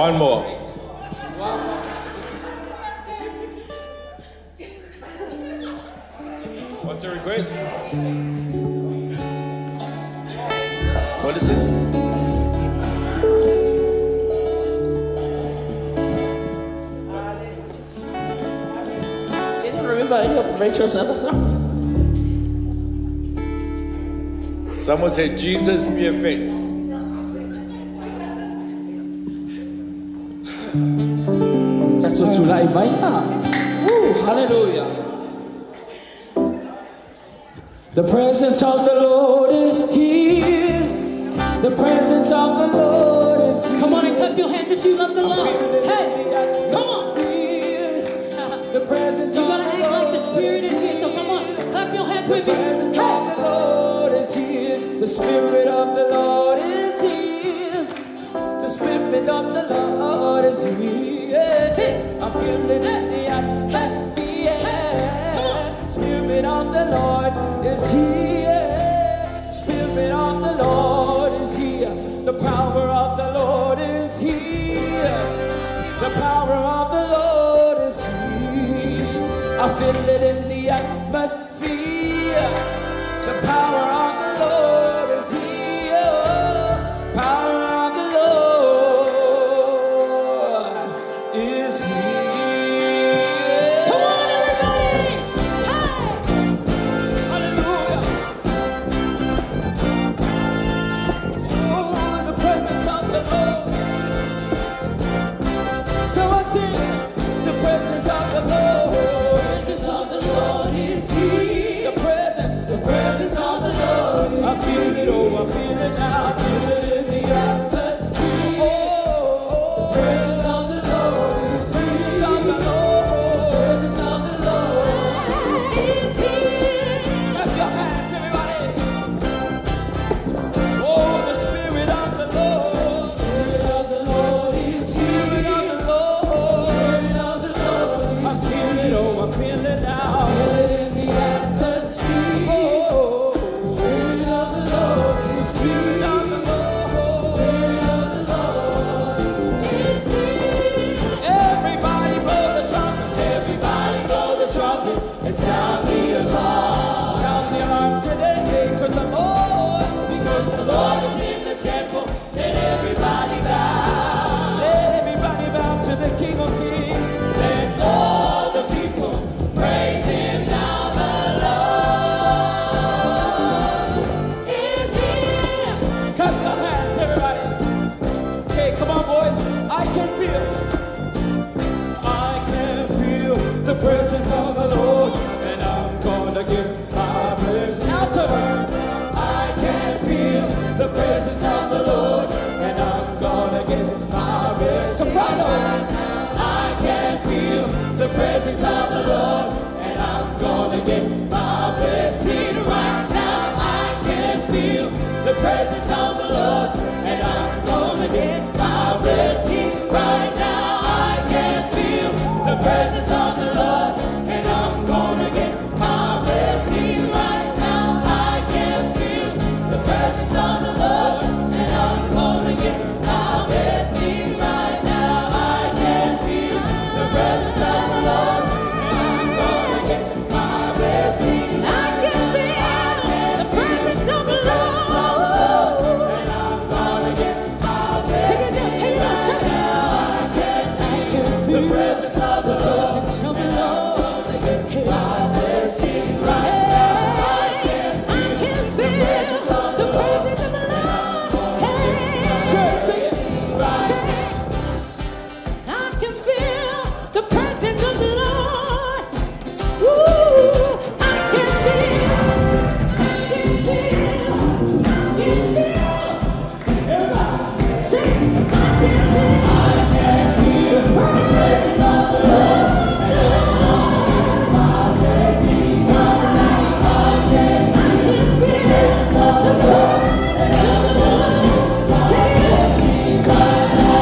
One more. What's the request? What is it? You don't remember any of Rachel's other songs? Someone said, Jesus be a fence. Woo, hallelujah. The presence of the Lord is here. The presence of the Lord is here. Come on and clap your hands if you love the Lord. Hey, come on. The presence You of gotta the act like the Lord Spirit is is here. So come on, clap your hands The with me. presence Hey. of the Lord is here. The Spirit of the Lord is here. The Spirit of the Lord is here. I feel it in the atmosphere. Spirit of the Lord is here. Spirit of the Lord is here. The power of the Lord is here. The power of the Lord is here. I feel it in the atmosphere. The power of the Lord is here. Power of the Lord is here. Come on, everybody. Hey. Hallelujah. Oh, in the presence of the Lord. So I sing the presence of the Lord. The presence of the Lord is here. The presence of the Lord. I feel it, oh, I feel it now. I feel it in the atmosphere. Oh, The presence of the Lord is presence of the Lord. Presence of the Lord is here. Clap your hands, everybody. Oh, the Spirit of the Lord. Spirit of the Lord is Spirit here. of the Lord. Spirit of the Lord I feel it, oh, I feel it now. is in the atmosphere. Oh, Spirit of the Lord is Spirit here. of the Lord. Spirit of the Lord is here. Everybody blow the trumpet. Everybody blow the trumpet and sound the alarm. Sound the alarm today, 'cause the Lord, because the Lord is in the temple. Let everybody bow. Let everybody bow to the King of Kings. Let all the people praise Him now. The Lord Is here. Clap your hands, everybody. Okay, come on, boys. I can feel. I can feel the presence of the Lord, and I'm gonna give my blessing out to her. I can feel the presence of the Lord, and I'm gonna give my blessing. Soprano. I can feel the presence of the Lord, and I'm gonna get my blessing right now. I can feel the presence of the Lord, and I'm gonna get my blessing right now. I can feel the presence of the Lord, and I'm gonna get my blessing right now. I can feel the presence of the Lord, and I'm gonna get my blessing right now. I can feel the presence of the Lord, and I'm gonna get my blessing. I can feel the presence of the Lord. And I'm gonna get my Take it down, blessing take it down, right shut it. now. I can feel the presence of the Lord, and I'm gonna get my blessing right now. I can I can feel the presence of the Lord. Hey. Church, sing it. Right. I can feel the presence of the Lord. Ooh, I can feel, can feel, can feel. Everybody, sing. I can feel. The presence of the Lord.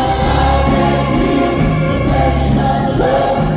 I can feel the presence of the Lord.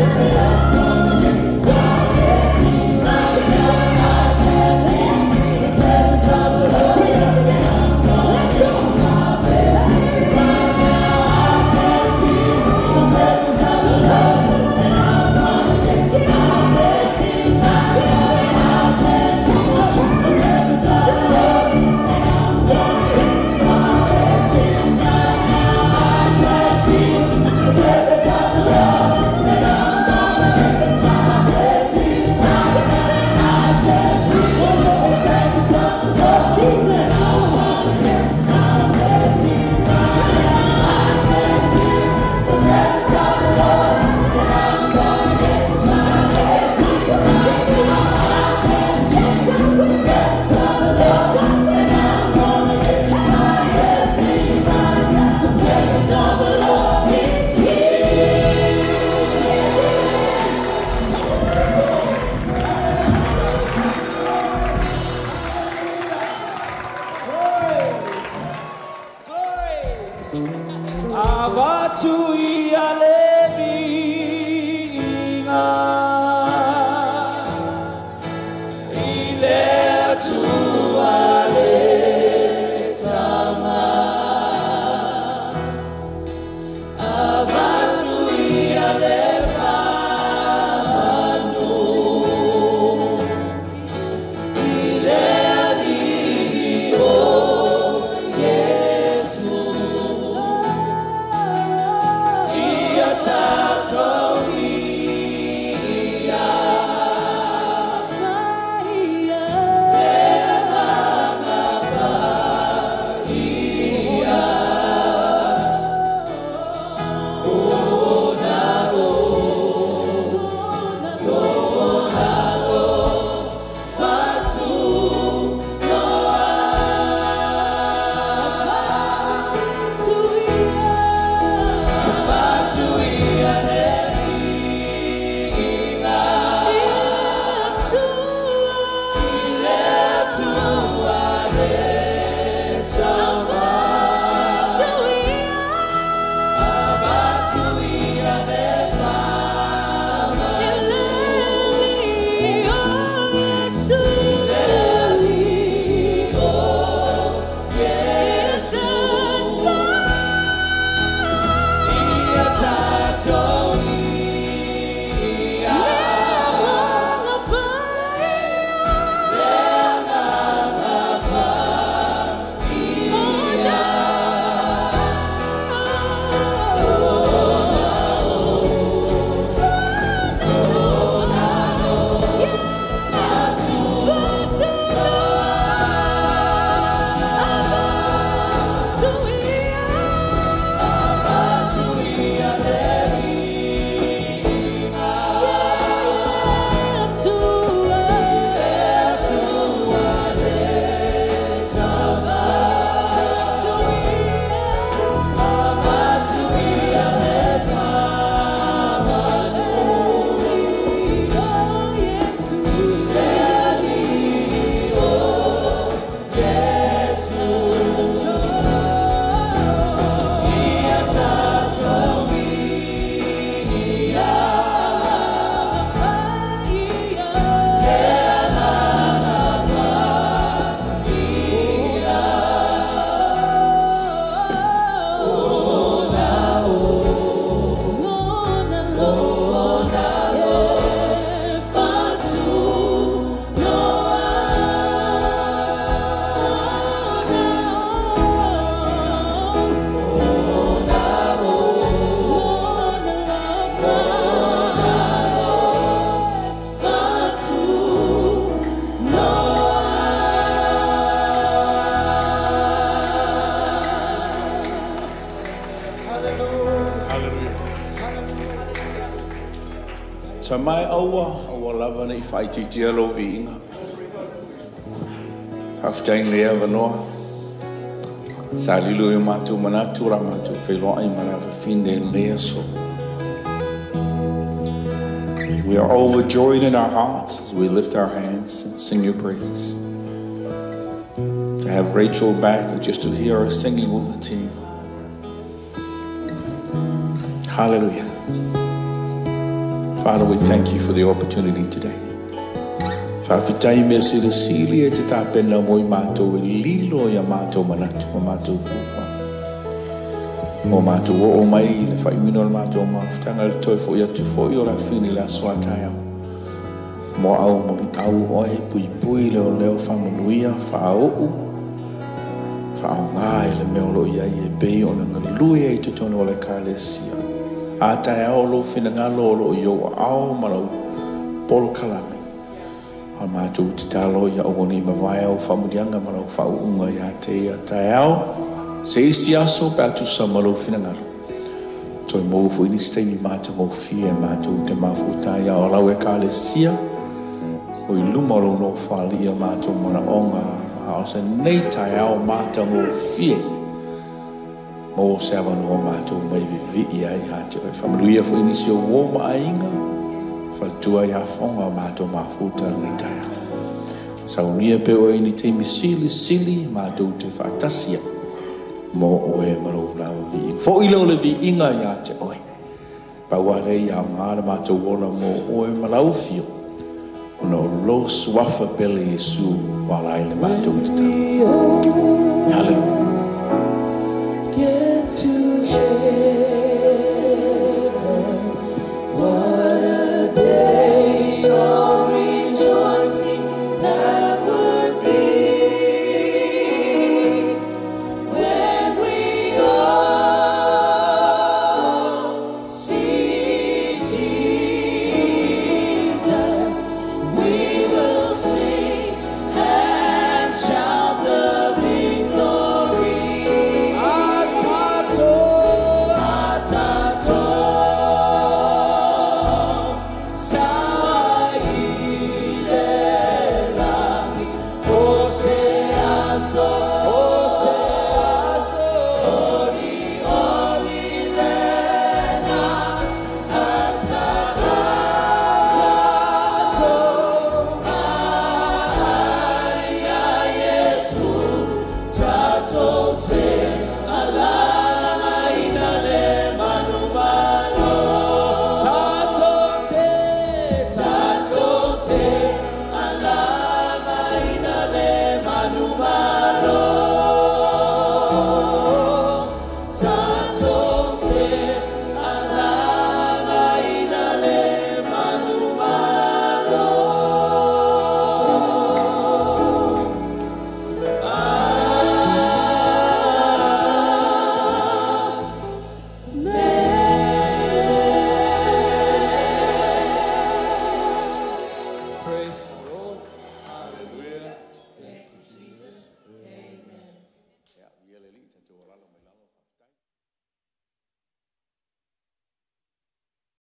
Sa mai aua, aua lava nei whaititia lo viinga. Whawhitaing lea vanoa. Sa lilo i mātou manatu ra mātou wheloa i marawa finde lea so. We are overjoyed in our hearts as we lift our hands and sing your praises. To have Rachel back and just to hear her singing with the team. Hallelujah. Father, we thank you for the opportunity today. Whawhitai mea sila sili e te tāpena mo i mātou e lilo i a mātou manatu ma mātou fufa. Mo mātou o mai le whaiwino le mātou mafutanga le toi fo i atu fo i o la whini la soa taia. Mo au mo li au oe pui pui leo leo whamanuia whaau whaau ngā e le meo lo ia i e bei o nanga lui e te tono o le kālesia. A tae ao lo whina lo i o ao marau polo kalame. A mātou te tālo ia o ni mawai au whamudianga marau whaunga ia te ia tae ao. Se isi aso pe atu sa marau whina ngalo. Toi mō fo ini steini mātou ngō fie mātou te mafuta ia o lau e kālesia. O i luma lo no whali ia mātou mara onga. A o se nei tae ao mātou ngō fie. Mō se awanu o mātou mai vivi ia i hate oe. Whamaluia fo inisi o wō maainga, whalatua i a whonga o mātou mafuta nei taia. Saunia pe oe ni te misili sili mātou te whaatasia. Mō oe marau lawa viinga. Fo ilo le viinga i ate oe. Pauare i au ngā mātou ora mō oe marau whio. Ona o lo suafa pele Yesu wala i le mātou te tau. Hallelujah. Get to heaven, what a day of rejoicing that would be when we all see praise.